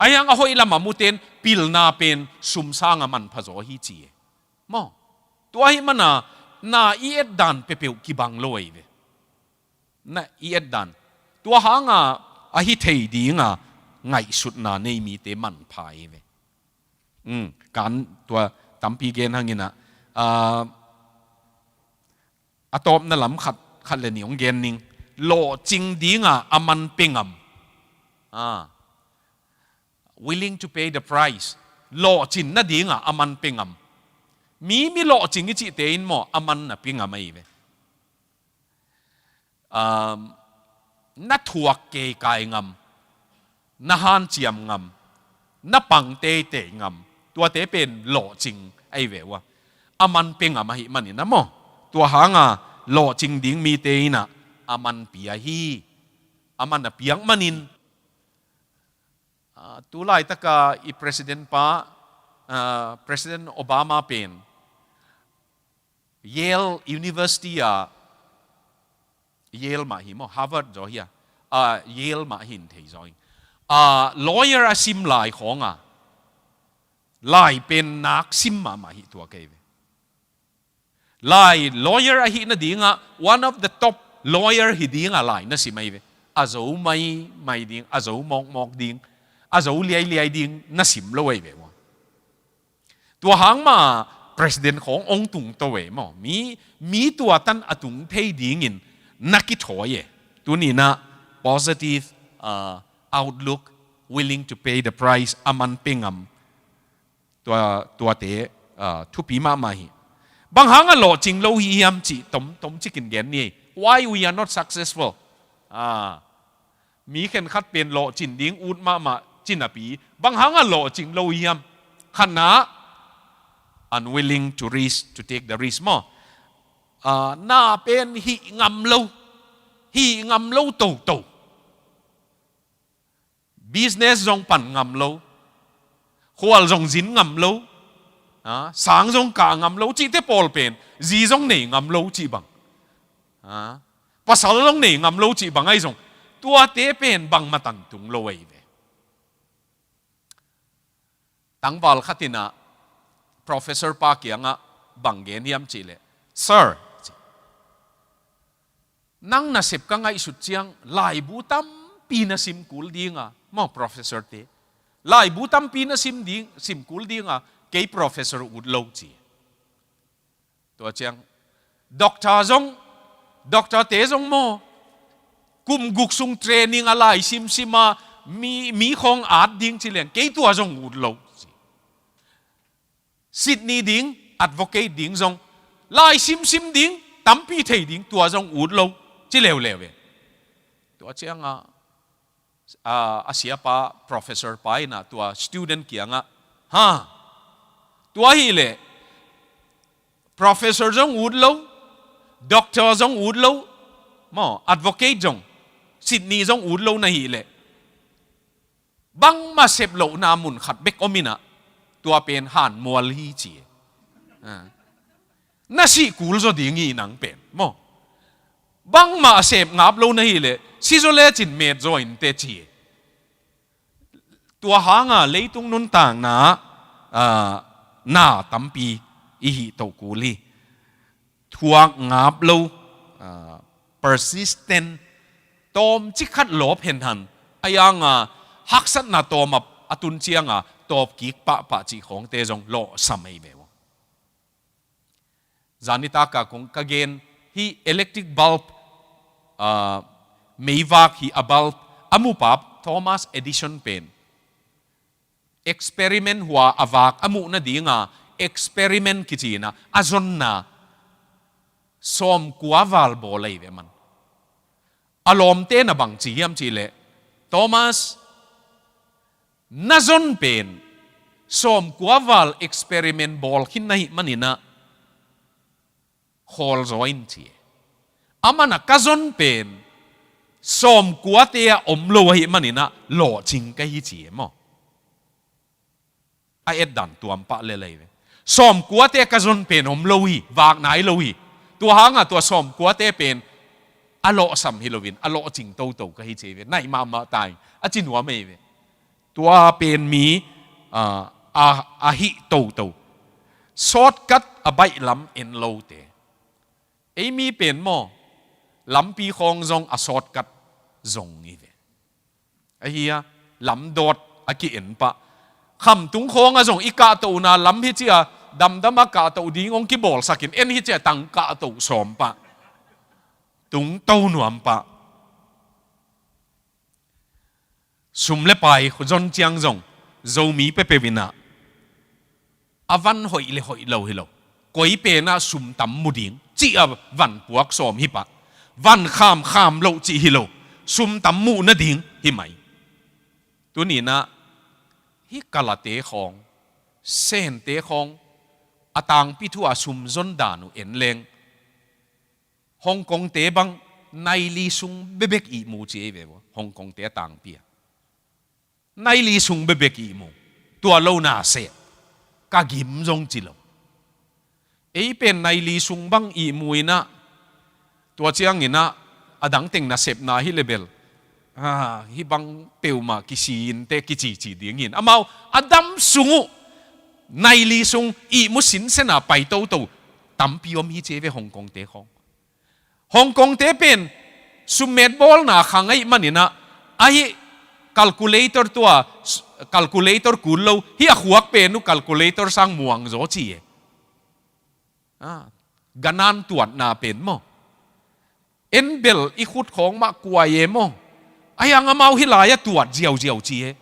Ahi hang a hoih lamah mute in pilna pen sum sanga manpha zaw hi, ci e maw. Tua ahih mana na i et dan peuhpeuh kibang lo ahi ve. Na i et dan, tua hanga a hi thei dinga ngaihsutna nei mite manpha ahi ve. Um, kan tua tampi gen hang inah, ah, a tawpna lam khat, khat le nih hong gen ning. Lawhcing dinga a man pia ngam. Ah, willing to pay the price. Lawhcin nadinga a man pia ngam. Mi, mi lawhcing i cihte in maw, a man na pia ngam ahi ve. Um, na thuak keikai ngam, na hanciam ngam, na pang teitei ngam, tuate pen lawhcing ahi ve uh a. A man pia ngam ahih manin a maw. Tua hanga lawhcing ding mite inah a man pia hi. A man a piak manin, ah, tu laitaka i president pa, ah, President Obama pen Yale University ah, Yale mah hi maw, Harvard zaw hi a, ah, Yale mah hi in thei zaw hi. Ah, lawyer a sim lai khawng a, lai pen nak sim mahmah hi, tua kei ve. Lai lawyer ahih nadingah one of the top lawyer hi dinga lai na sim ahi ve. A zo maimai ding, a zo mawkmawk ding, a zo liailiai ding na sim lo ahi ve uh a. Tua hang mah president khawng hong tungto e maw. Mi, mi tua tan a tung thei dingin na kithawi e. Tuni inah positive, uh, outlook, willing to pay the price, a man pia ngam. Tua, tuate, uh, thupi mahmah hi. Bang hanga lawhcing lo hi hiam cih tom, tom cikin gen ni. Why we are not successful? Ah. Mi khenkhat pen lawhcin ding ut mahmah ci napi, bang hanga lawhcing lo hiam? Khatna, unwilling to risk, to take the risk maw. Ah, na pen hih ngam lo, hih ngam lo toto. Business zong pan ngam lo, khual zong zin ngam lo, ah, sang zong kah ngam lo cihte pawl pen, zi zong nei ngam lo cih bang. Ah, pasal zong nei ngam lo cih bang ahi zong, tuate pen bangmah tan tung lo ahi ve. Tangval khat inah professor pa kiangah bang gen hiam cih leh, "Sir," ci, "nang nasep ka ngaihsut ciang laibu tampi na sim kul dinga," maw, professor te, "laibu tampi na sim ding, sim kul dinga, kei professor ut lo," ci. Tua ciang, "Doctor zong, doctor te zong maw, kum guk sung training a lai simsim a, mi, mi khawng at ding ci leng, kei tua zong ut lo," ci. "Sitni ding, advocate ding zong, lai simsim ding, tampi thei ding, tua zong ut lo," ci leuleu e. Tua ciangah, a, a siapa, professor pa inah tua student kiangah, "Ha, tua hileh professor zong ut lo, doctor zong ut lo, maw, advocate zong, sitni zong ut lo na hileh, bangmah sep lohna mun khat bek om inah, tua pen hanmual hi," ci. Ah. "Na sih kul zaw ding hi nang pen," maw. Bangmah a sep ngap lo na hih leh, sizaw lecin met zaw in teh ci. Tua hanga leitung nuntakna, ah, na tampi i hih toh kul hi. Thuak ngap lo, ah, persistent, tawmcik khat lawp henhan, a yanga haksatna tawm a, a tun cianga tawp kik pahpah cih khawngte zong lawhsam ei ve uh. Zanitak a kong ka gen hih electric bulb, ah, meivak hi a bulb a mupa Thomas Edison pen experiment hua a vak a muh nadinga experiment kici-in a zonna sawmkua val bawl ahi ve man. A lawmte na bang ci hiam cih leh, Thomas, na zon pen sawmkua val experiment bawl khin na hih manin a khawl zaw in ci. Aman a ka zon pen sawmkuate a om lo ahih manin a lawhcing ka hi ci e maw. A etdan tuam pah lel ahi ve. Sawmkuate ka zon pen om lo hi, vak nai lo hi. Tua hanga tua sawmkuate pen a lawhsam hi loin a lawhcing toto ka hi ci e ve. Naih mahmah ta in a ci nuam ahi ve. Tua pen mi, ah, a, a hih toto. Shortcut a baih lam en lote. Ei mi pen maw, lampi khawng zong a shortcut zong hi ve. Ahi a, lamdawt a ki-en pah. Khamtung khawng a zong i kahtohna lam hi ci a, damdam a kahtoh ding hong kibawlsak in, en hi ci a tang kahtoh sawm pah. Tungto nuam pah. Sum le pai zon ciang zong Zomi peuhpeuh in a, a van hoih le hoih lo hi lo. Koi pen a sum tam mu ding cih a van puak sawm hi pah. Van khamkham loh cih hi lo. Sum tam muh nading hi mai. Tuni-in a hih kalate khawng, sente khawng, a tangpi thu a sum zon dan uh en leng, Hong Kongte bang nai li sung bekbek ihmu ci ei ve uh. Hong Kongte a tangpi a nai li sung bekbek ihmu. Tua lo na seh, ka gim zong ci lo. Ei pen nai li sung bang ihmu in a, tua ciangin a, a dang teng nasepna hi le bel, ah, hih bang peuhmah kisi in teh kicici ding hi in. Amau a dam sung uh nai li sung ihmu sinsen a pai toto tampi om hi ci ei ve Hong Kongte khawng. Hong Kongte pen summet bawlna khang ahih manin a, ahi calculator tua, calculator kul lo, hih a khuak pen uh calculator sang muang zaw ci e. Ah, ganan tuatna pen maw. En bel i khut khawng mah kuai e maw. Ahi hang amau hih lai a tuat ziauziau ci e.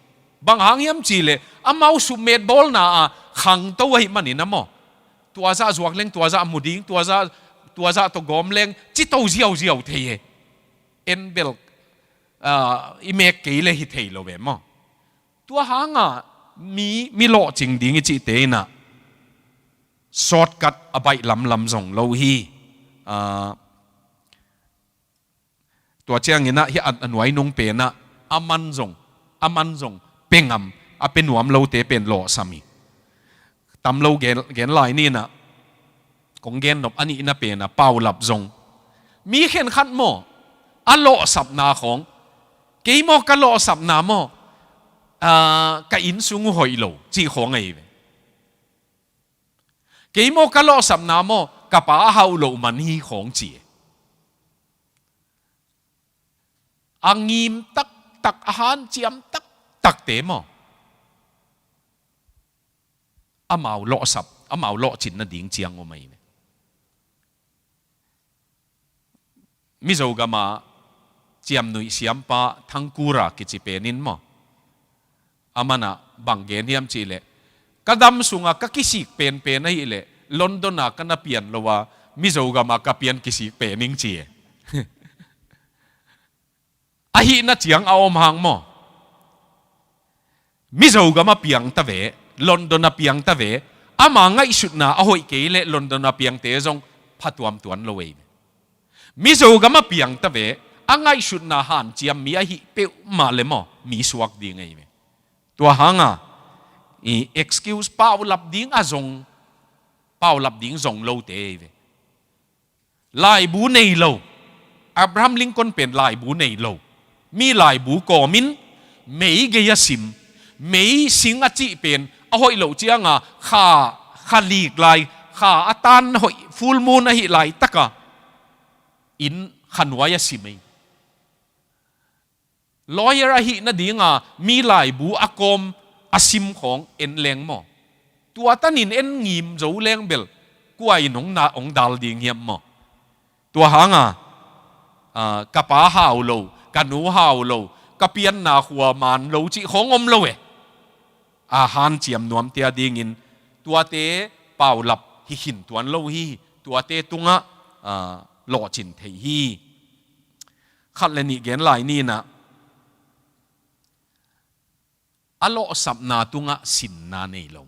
Bang hang hiam cih leh amau summet bawlna a khangto ahih manin a maw. Tua zah zuak leng, tua zah mu ding, tua zah, tua zah tawh gawm leng, cito ziauziau thei e. En bel, ah, i mek kei le hi thei lo ve maw. Tua hanga mi, mi lawhcing ding i cihte in a, shortcut a baih lamlam zong lo hi. Ah, tua ciangin a hih a, a nuai nung pen a, a man zong, a man zong, pe ngam, a pe nuam lote pen lawhsam hi. Tam lo gen, gen lai ni in a, kong gen nop a nihna pen a, paulap zong. Mi khenkhat maw, a lawhsapna khawng, kei maw ka lawhsapna maw, ah, ka inn sung uh hoih lo, cih khawng ahi ve. Kei maw ka lawhsapna maw, ka pa a hauh loh man hi khawng ci e. A ngim taktak, a hanciam taktakte maw, amau lawhsap, amau lawhcin nading ciang om ahi ve. Mizo gama ciamnuih siampa Thangkura kici pen in maw, a man a bang gen hiam cih leh, ka dam sunga ka kisik penpen ahih leh London a ka na pian lo a, Mizo gama ka pian kisik pen ing ci e. Ahihna ciang a om hang maw. Mizo gama piang ta ve, London a piang ta ve, ama ngaihsutna a hoih kei leh London a piangte zong phatuam tuan lo ei ve. Mizo gama piang ta ve, a ngaihsutna hanciam mi ahih peuhmah le maw, mi suak ding ei ve. Tua hanga, i excuse paulap ding a zong, paulap ding zong lote ei ve. Laibu nei lo. Abraham Lincoln pen laibu nei lo. Mi laibu kawmin mei gei a sim. Mei sing a cih pen a hoih loh cianga kha, kha lik lai, kha a tan hoih, full moon ahi laitaka inn kha nuai a sim ei. Lawyer ahih nadinga mi laibu a kawm a sim khawng en leng maw? Tua tanin en ngim zo leng bel kua in hong na, hong dal ding hiam maw? Tua hanga, ah, ka pa hau lo, ka nu hau lo, ka pianna khua man lo cih khawng om lo e. A hanciam nuamte a dingin tuate paulap hi khin tuan lo hi, tuate tungah, ah, lawhcin thei hi. Khat le nih gen lai ni in ah, a lawhsapna tungah sinna nei lo.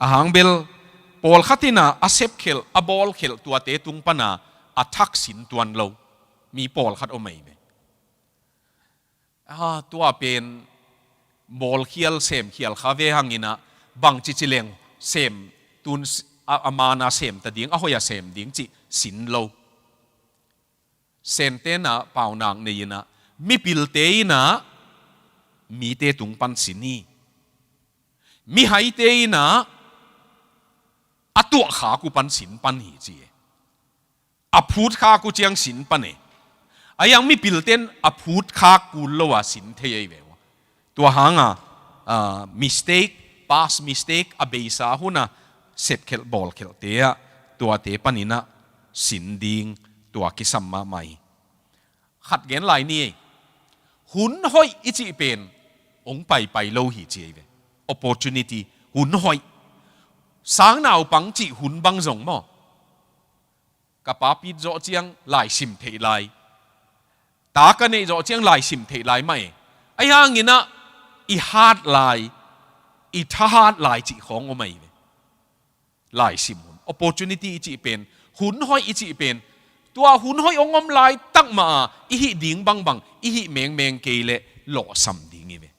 Ahang bel, pawlkhat in ah a sepkhelh, a bawlkhelh tuate tung pana a thak sin tuan lo mi pawlkhat om ahi ve. Ah, tua pen bawlkhial semkhial kha ve hangin ah bangci ci leng sem tun s-, a, a mana sem ta ding, a hoih a sem ding cih sin lo. Sente in ah paunak nei in ah mipilte in ah mite tung pan sin hi. Mihaite in ah a tuahkhak uh pan sin pan hi ci e. A phutkhak uh ciang sin pan e. A yang mipilte in a phutkhak kul lo a sin thei ahi ve ua. Tua hanga, ah, mistake, past mistake, a beisa huna sepkhelh bawlkhelhte ah tuate panin ah sin ding tua kisam mahmah hi. Khat gen lai ni ei. Hun hoih i cih pen hong paipai lo hi ci ahi ve. Opportunity, hun hoih. Sangnaupang cih hun bang zong maw? Ka pa pit zawh ciang laisim theih lai. Ta ka neih zawh ciang laisim theih lai mah e. Ahi hangin ah i hat lai, i thahat lai cih khawng om ahi ve. Laisim hun, opportunity i cih pen, hun hoih i cih pen, tua hun hoih hong om laitak mah a i hih ding bangbang, i hih mengmeng kei leh lawhsam ding hi ve.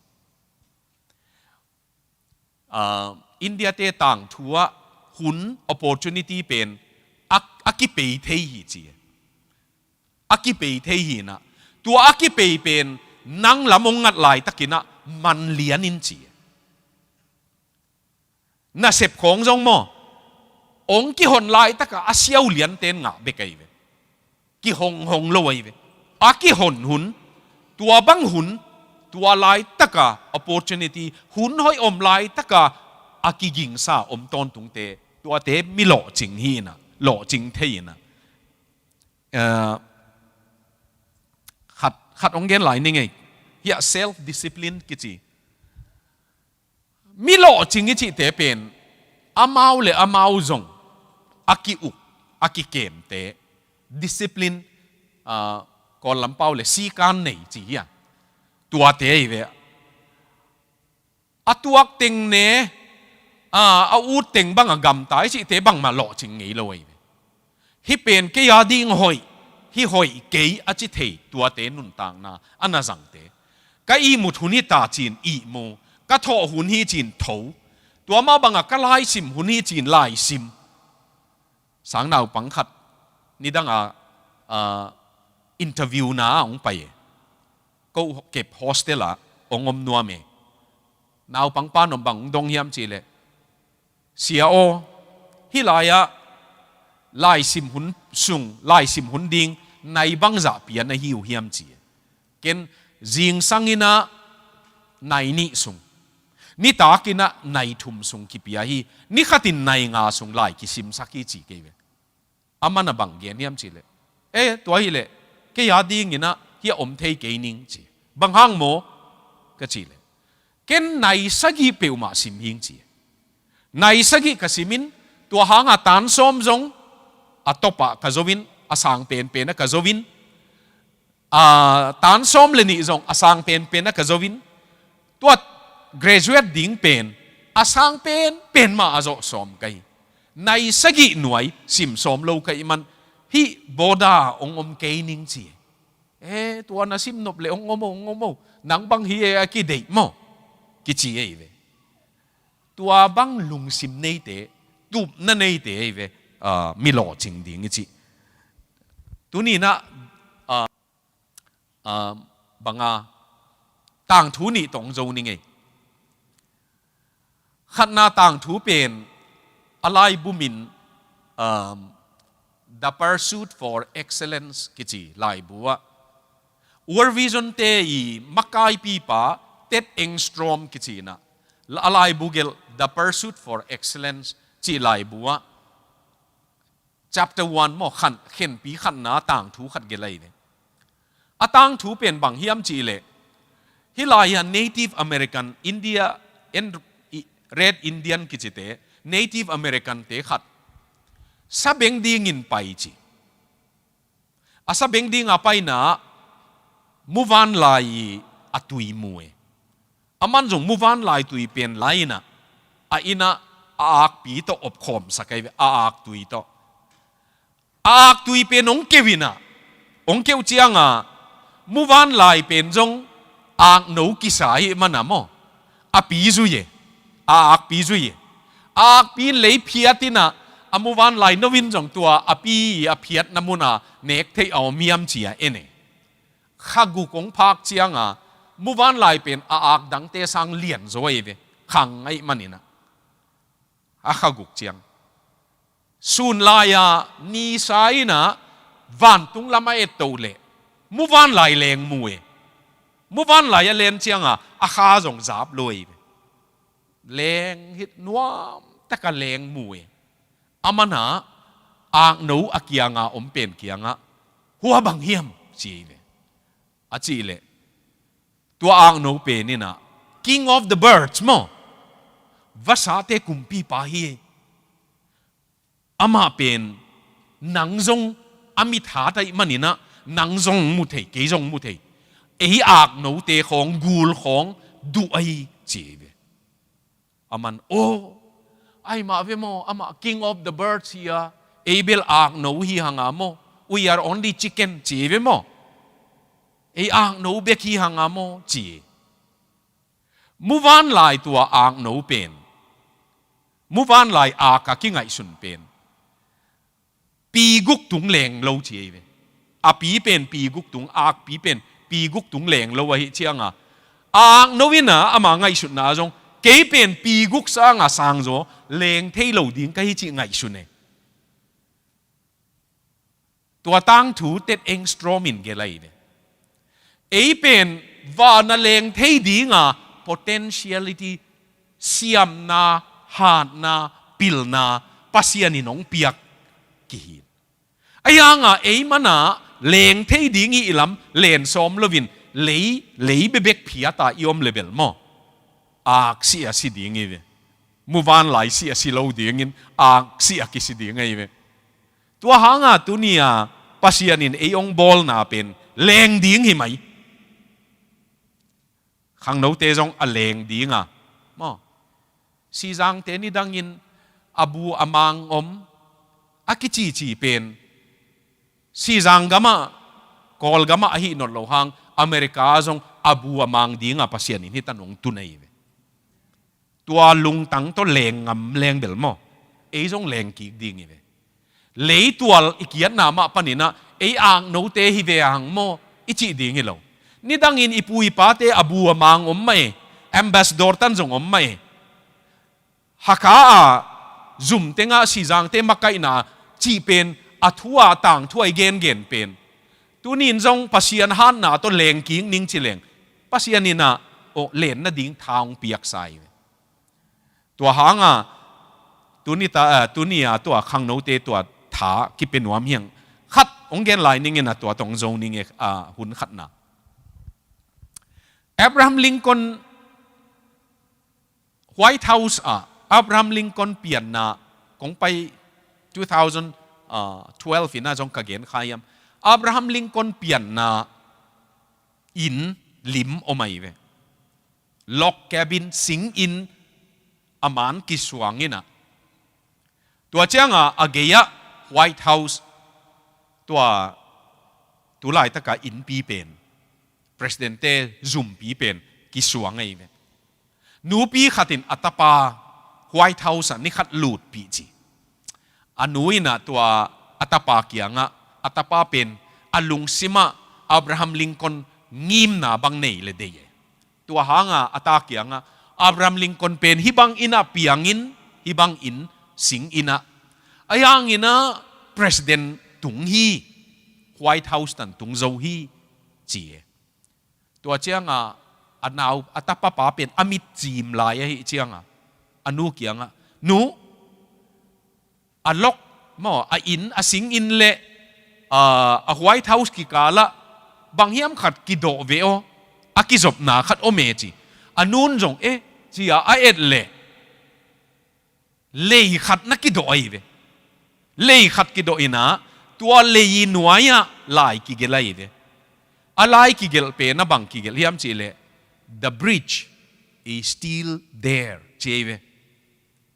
Ah, India te tangthu ah hun, opportunity pen a, a kipei thei hi ci. A kipei thei hi in ah, tua a kipei pen nang lam hong ngat laitakin ah man lian in ci. Nasep khawng zong maw, hong kihon laitaka a siau lianten ngah bek ahi ve. Kihonghong lo ahi ve. A kihon hun, tua bang hun, tua laitaka opportunity, hun hoih om laitaka a kigingsa om tawntungte, tuate mi lawhcing hi in ah, lawhcing thei in ah. Eh, khat, khat hong gen lai ni ngei. Hiah self discipline kici. Mi lawhcing i cihte pen amau le amau zong a ki-uk, a kikemte, discipline, ah, Kawl lam pau le sikan nei ci hiam. Tuate ahi ve. A tuak teng ne, ah, a ut teng bang a gamta i cihte bangmah lawhcing ngei lo ahi ve. Hih pen kei a ding hoih, hih hoih kei a ci thei tuate nuntakna a na zangte. Ka ihmut hun hi ta ci-in ihmu, ka thawh hun hi ci-in tho. Tua mah banga ka laisim hun hi ci-in laisim. Sangnaupang khat nidanga, ah, interview na a hong pai e. Ko kep hostel ah hong om nuam e. Naupang pan om bang hong dong hiam cih leh, Sia aw, hih lai-ah laisim hun sung, laisim hun ding nai bangzah pia na hi uh hiam ci. Ken zingsang in ah nai nih sung, nitak in ah nai thum sung kipia hi, nikhat in nai nga sung lai kisimsak hi ci kei ve. Aman a bang gen hiam cih leh, eh, tua hi leh kei a dingin ah hiah om thei kei ning ci. Bang hang maw ka cih leh, ken nai sagih peuhmah sim hing ci. Nai sagih ka simin, tua hanga tan sawm zong a topah ka zoin, a sang penpen ah ka zoin, a tan sawm le nih zong a sang penpen ah ka zoin, tua graduate ding pen a sang penpen mah a zawh sawm ka hi. Nai sagih nuai sim sawm lo ka hih man, hih bawda hong om kei ning ci. Eh, tua na sim nop le hong om o, hong om o. Nang bang hi e a kideih maw, kici ahi ve. Tua bang lungsim neite, tupna neite ahi ve, ah, mi lawhcing ding i cih. Tuni-in ah, ah, ah, banga tangthu nih tawh hong zo ning ei. Khatna tangthu pen a laibu min, um, The Pursuit for Excellence kici laibu ah World Vision te i makaipipa Ted Engstrom kici-in ah a laibu gelh The Pursuit for Excellence ci laibu ah chapter one maw, khan, khenpi khatna tangthu khat gelh ahi ve. A tangthu pen bang hiam cih leh, hih lai-ah Native American, India, en-, i-, Red Indian kicite, Native American te khat sabeng dingin pai ci. A sabeng dinga paina muvanlai a tui mu e. Aman zong muvanlai tui pen la-in ah, a inn ah a akpi tawh opkhawmsak ahi ve, a aktui tawh. A aktui pen hong keu-in ah, hong keu cianga muvanlai pen zong akno kisa ahih mana maw, a pi zui e, a akpi zui e. A akpi in lei phiat-in ah, a muvanlai no in zong tua a pi a phiatna muna nek theih a om hiam ci-a en e. Kha guk hong phak cianga muvanlai pen a ak dangte sang lianzaw ahi ve, khang ahih manin ah. A kha guk ciang, sun lai-a nisa in ah vantung lam a et toh leh muvanlai leng mu e. Muvanlai a len cianga a kha zong zap lo ahi ve. Leng hit nuam taka leng mu e. Aman ah akno a kianga om pen kiangah, "Hua bang hiam?" ci ahi ve. A cih leh, tua akno pen in ah, "King of the birds maw, vasate kumpipa hi. Amah pen nang zong a mit hat ahih manin ah, nang zong mu thei, kei zong mu thei. Ei aknote khawng, gul khawng duh ahi," ci ahi ve. Aman, "Aw, ahi mah ve maw, amah king of the birds hi a, ei bel akno hi hang a maw, we are only chicken," ci ahi ve maw. "Ei akno bek hi hang a maw," ci. Muvanlai tua akno pen, muvanlai ak a kingaihsun pen pi guk tung leng lo ci ahi ve. A pi pen pi guk tung, akpi pen pi guk tung leng lo ahih cianga, akno in ah ama ngaihsutna ah zong, "Kei pen pi guk sanga sangzaw leng thei lo ding ka hi," cih ngaihsun e. Tua tangthu Ted Engstrom in gelh ahi ve. Ei pen van a leng thei dinga potentiality, siamna, hatna, pilna Pasian in hong piak kihi. Ahi hanga ei mana leng thei ding i lam len sawm loin lei, lei bebek phiata i om le bel maw, aksi a si ding hi ve. Muvanlai si a si lo dingin aksi a kisi ding ahi ve. Tua hanga tuni-a Pasian in ei hong bawlna pen leng ding hi mai. Khangnote zong a leng dinga maw, Sizangte nidangin a bu a mang om a kicici pen, Sizang gamah, Kawlgamah ahi nawn lo hang, America zong a bu a mang dinga Pasian in hih tan hong tun ahi ve. Tua lungtang tawh leng ngam leng bel maw, ei zong leng kik ding hi ve. Leitual i kiatna mah panin ah ei aknote hi ve hang maw i cih ding hi lo. Nidangin i pu i pate a bu a mang om mah e, ambassador tan zong om mah e. Hakha a zum tengah Sizangte makaihna cih pen a thu a tangthu a i gengen pen, tuni-in zong Pasian hatna tawh leng kik ning ci leng, Pasian in ah, aw, len nading tha hong piaksa hi ve. Tua hanga tuni ta, ah, tuni-a tua khangnote tua tha kipia nuam hi hang. Khat hong gen lai ning in ah tua tawh hong zo ning e, ah, hun khatna. Abraham Lincoln, White House ah Abraham Lincoln pianna kong pai two thousand twelve in ah zong ka gen kha hiam. Abraham Lincoln pianna inn lim om ahi ve. Log cabin, sing inn a man kisuang in ah, tua cianga a gei-ah White House, tua tulaitaka innpi pen, President-te zumpi pen kisuang ahi ve. Nupi khatin a tapa White House ah ni khat lutpih ci. A nu in ah tua a tapa kiangah, a tapa pen a lungsimah Abraham Lincoln ngimna bang nei le dei e. Tua hanga a ta kiangah Abraham Lincoln pen hih bang innah piangin, hih bangin sing innah, a yanginah president tung hi, White House tan tung zo hi, ci e. Tua cianga a nau a tapapa pen a mit cim lai ahi cianga a nu kiangah, nu, a lok maw, a inn, a sing inn le a White House kikalah bang hiam khat kidawh ve aw, a kizopna khat om e ci. A nun zong e, ci-a a et le lei khat na kidawh ahi ve. Lei khat kidawh inah tua lei nuai-ah lai kigelh ahi ve. A lai kigelh pen a bang kigelh hiam cihleh, "The bridge is still there," ci ahi ve.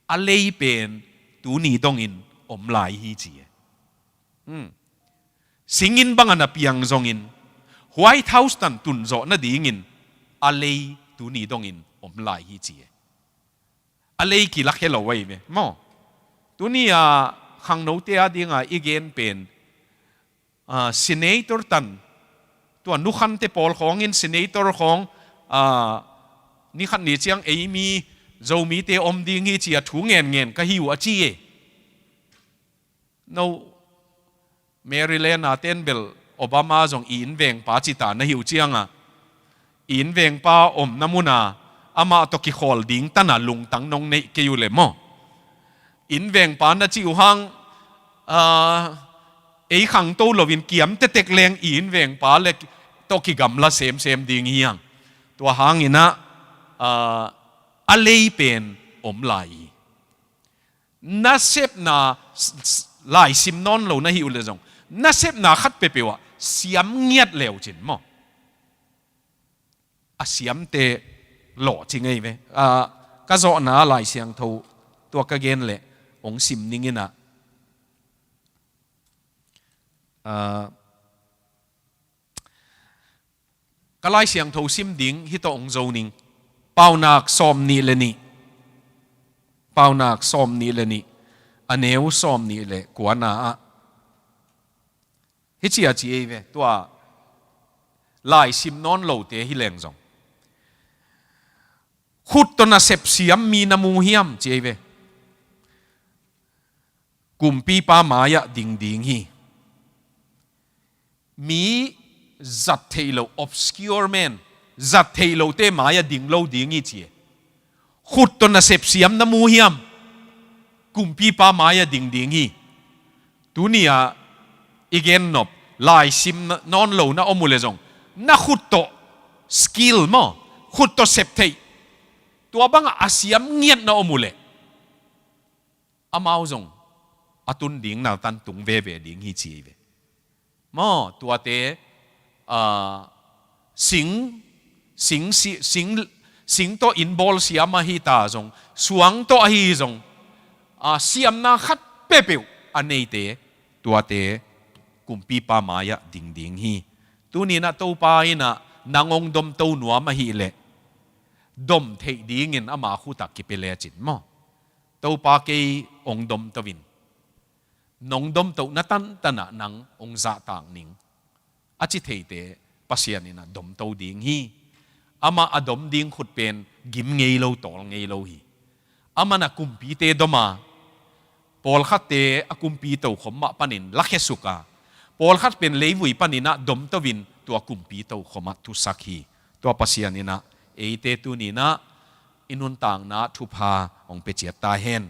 A lei pen tuni dongin om lai hi ci e. Hmm. Singin bangin a piang zongin White House tan tunzawh nadingin a lei tuni dongin om lai hi ci e. A lei kilak he lo ahi ve maw. Tuni-a khangnote a dinga i gen pen, ah, senator tan, tua nukhante pawl khawngin senator khawng, ah, nikhat ni ciang ei mi Zomite om ding hi ci-a thu ngenngen ka hi uh a ci e. No, Maryland a ten bel Obama zong i innvengpa cita na hi uh cianga, i innvengpa omna muna amah tawh kikhawl ding tana lungtang nong neih kei uh le maw. Innvengpa na cih uh hang, ah, ei khangto loin kiam tetek leng i innvengpa le tawh kigamla semsem ding hi hang. Tua hanginah, ah, a lei pen om lai hi. Nasepna, s-, s-, laisim nawn lo na hi uh le zong, nasepna khat peuhpeuh ah siam ngiat leu cin maw. A siamte lawh ci ngei ve. Ah, ka zawhna Lai Siangtho tua ka gen le hong sim ning inah. Ah, ka Lai Siangtho sim ding hih tawh hong zo ning. Paunak sawm nih le nih. Paunak sawm nih le nih. A neu sawm nih le kuana ah. Hih ci-a ci ei ve. Tua laisim nawn lote hi leng zong, khut tawh nasep siam mi na mu hiam ci ei ve. Kumpipa mai-ah ding ding hi. Mi zat theih lo, obscure man, zat theih lote mai-ah ding lo ding hi ci e. Khut tawh nasep siam na mu hiam? Kumpipa mai-ah ding ding hi. Tuni-ah i gennop, laisim na, nawn lo na om uh le zong, na khut tawh skill maw, khut tawh sep theih, tua bangah a siam ngiat na om uh leh, amau zong a tun ding na tan tung veve ding hi ci ei ve. Maw, tuate, ah, sing, sing, si-, sing, sing tawh inn bawl siam ahi ta zong, suang tawh ahi zong, ah, siamna khat peuhpeuh a neite, tuate kumpipa mai-ah ding ding hi. Tuni-in ah Topa in ah nang hong domto nuam ahih leh, dom theih dingin ama khut ah kipia lecin maw. Topa kei hong domto in, nong domtohna tantan ah nang hong zahtak ning, a ci theite Pasian in ah domto ding hi. Amah a dom ding khut pen gim ngei lo, tawl ngei lo hi. Amah in ah kumpite dom a, pawlkhatte a kumpi tokhom mah panin lakhia suk a, pawlkhat pen leivui panin ah domto in tua kumpi tokhom ah thusak hi. Tua Pasian in ah eite tuni-in ah i nuntakna ah thupha hong pia ciat ta hen.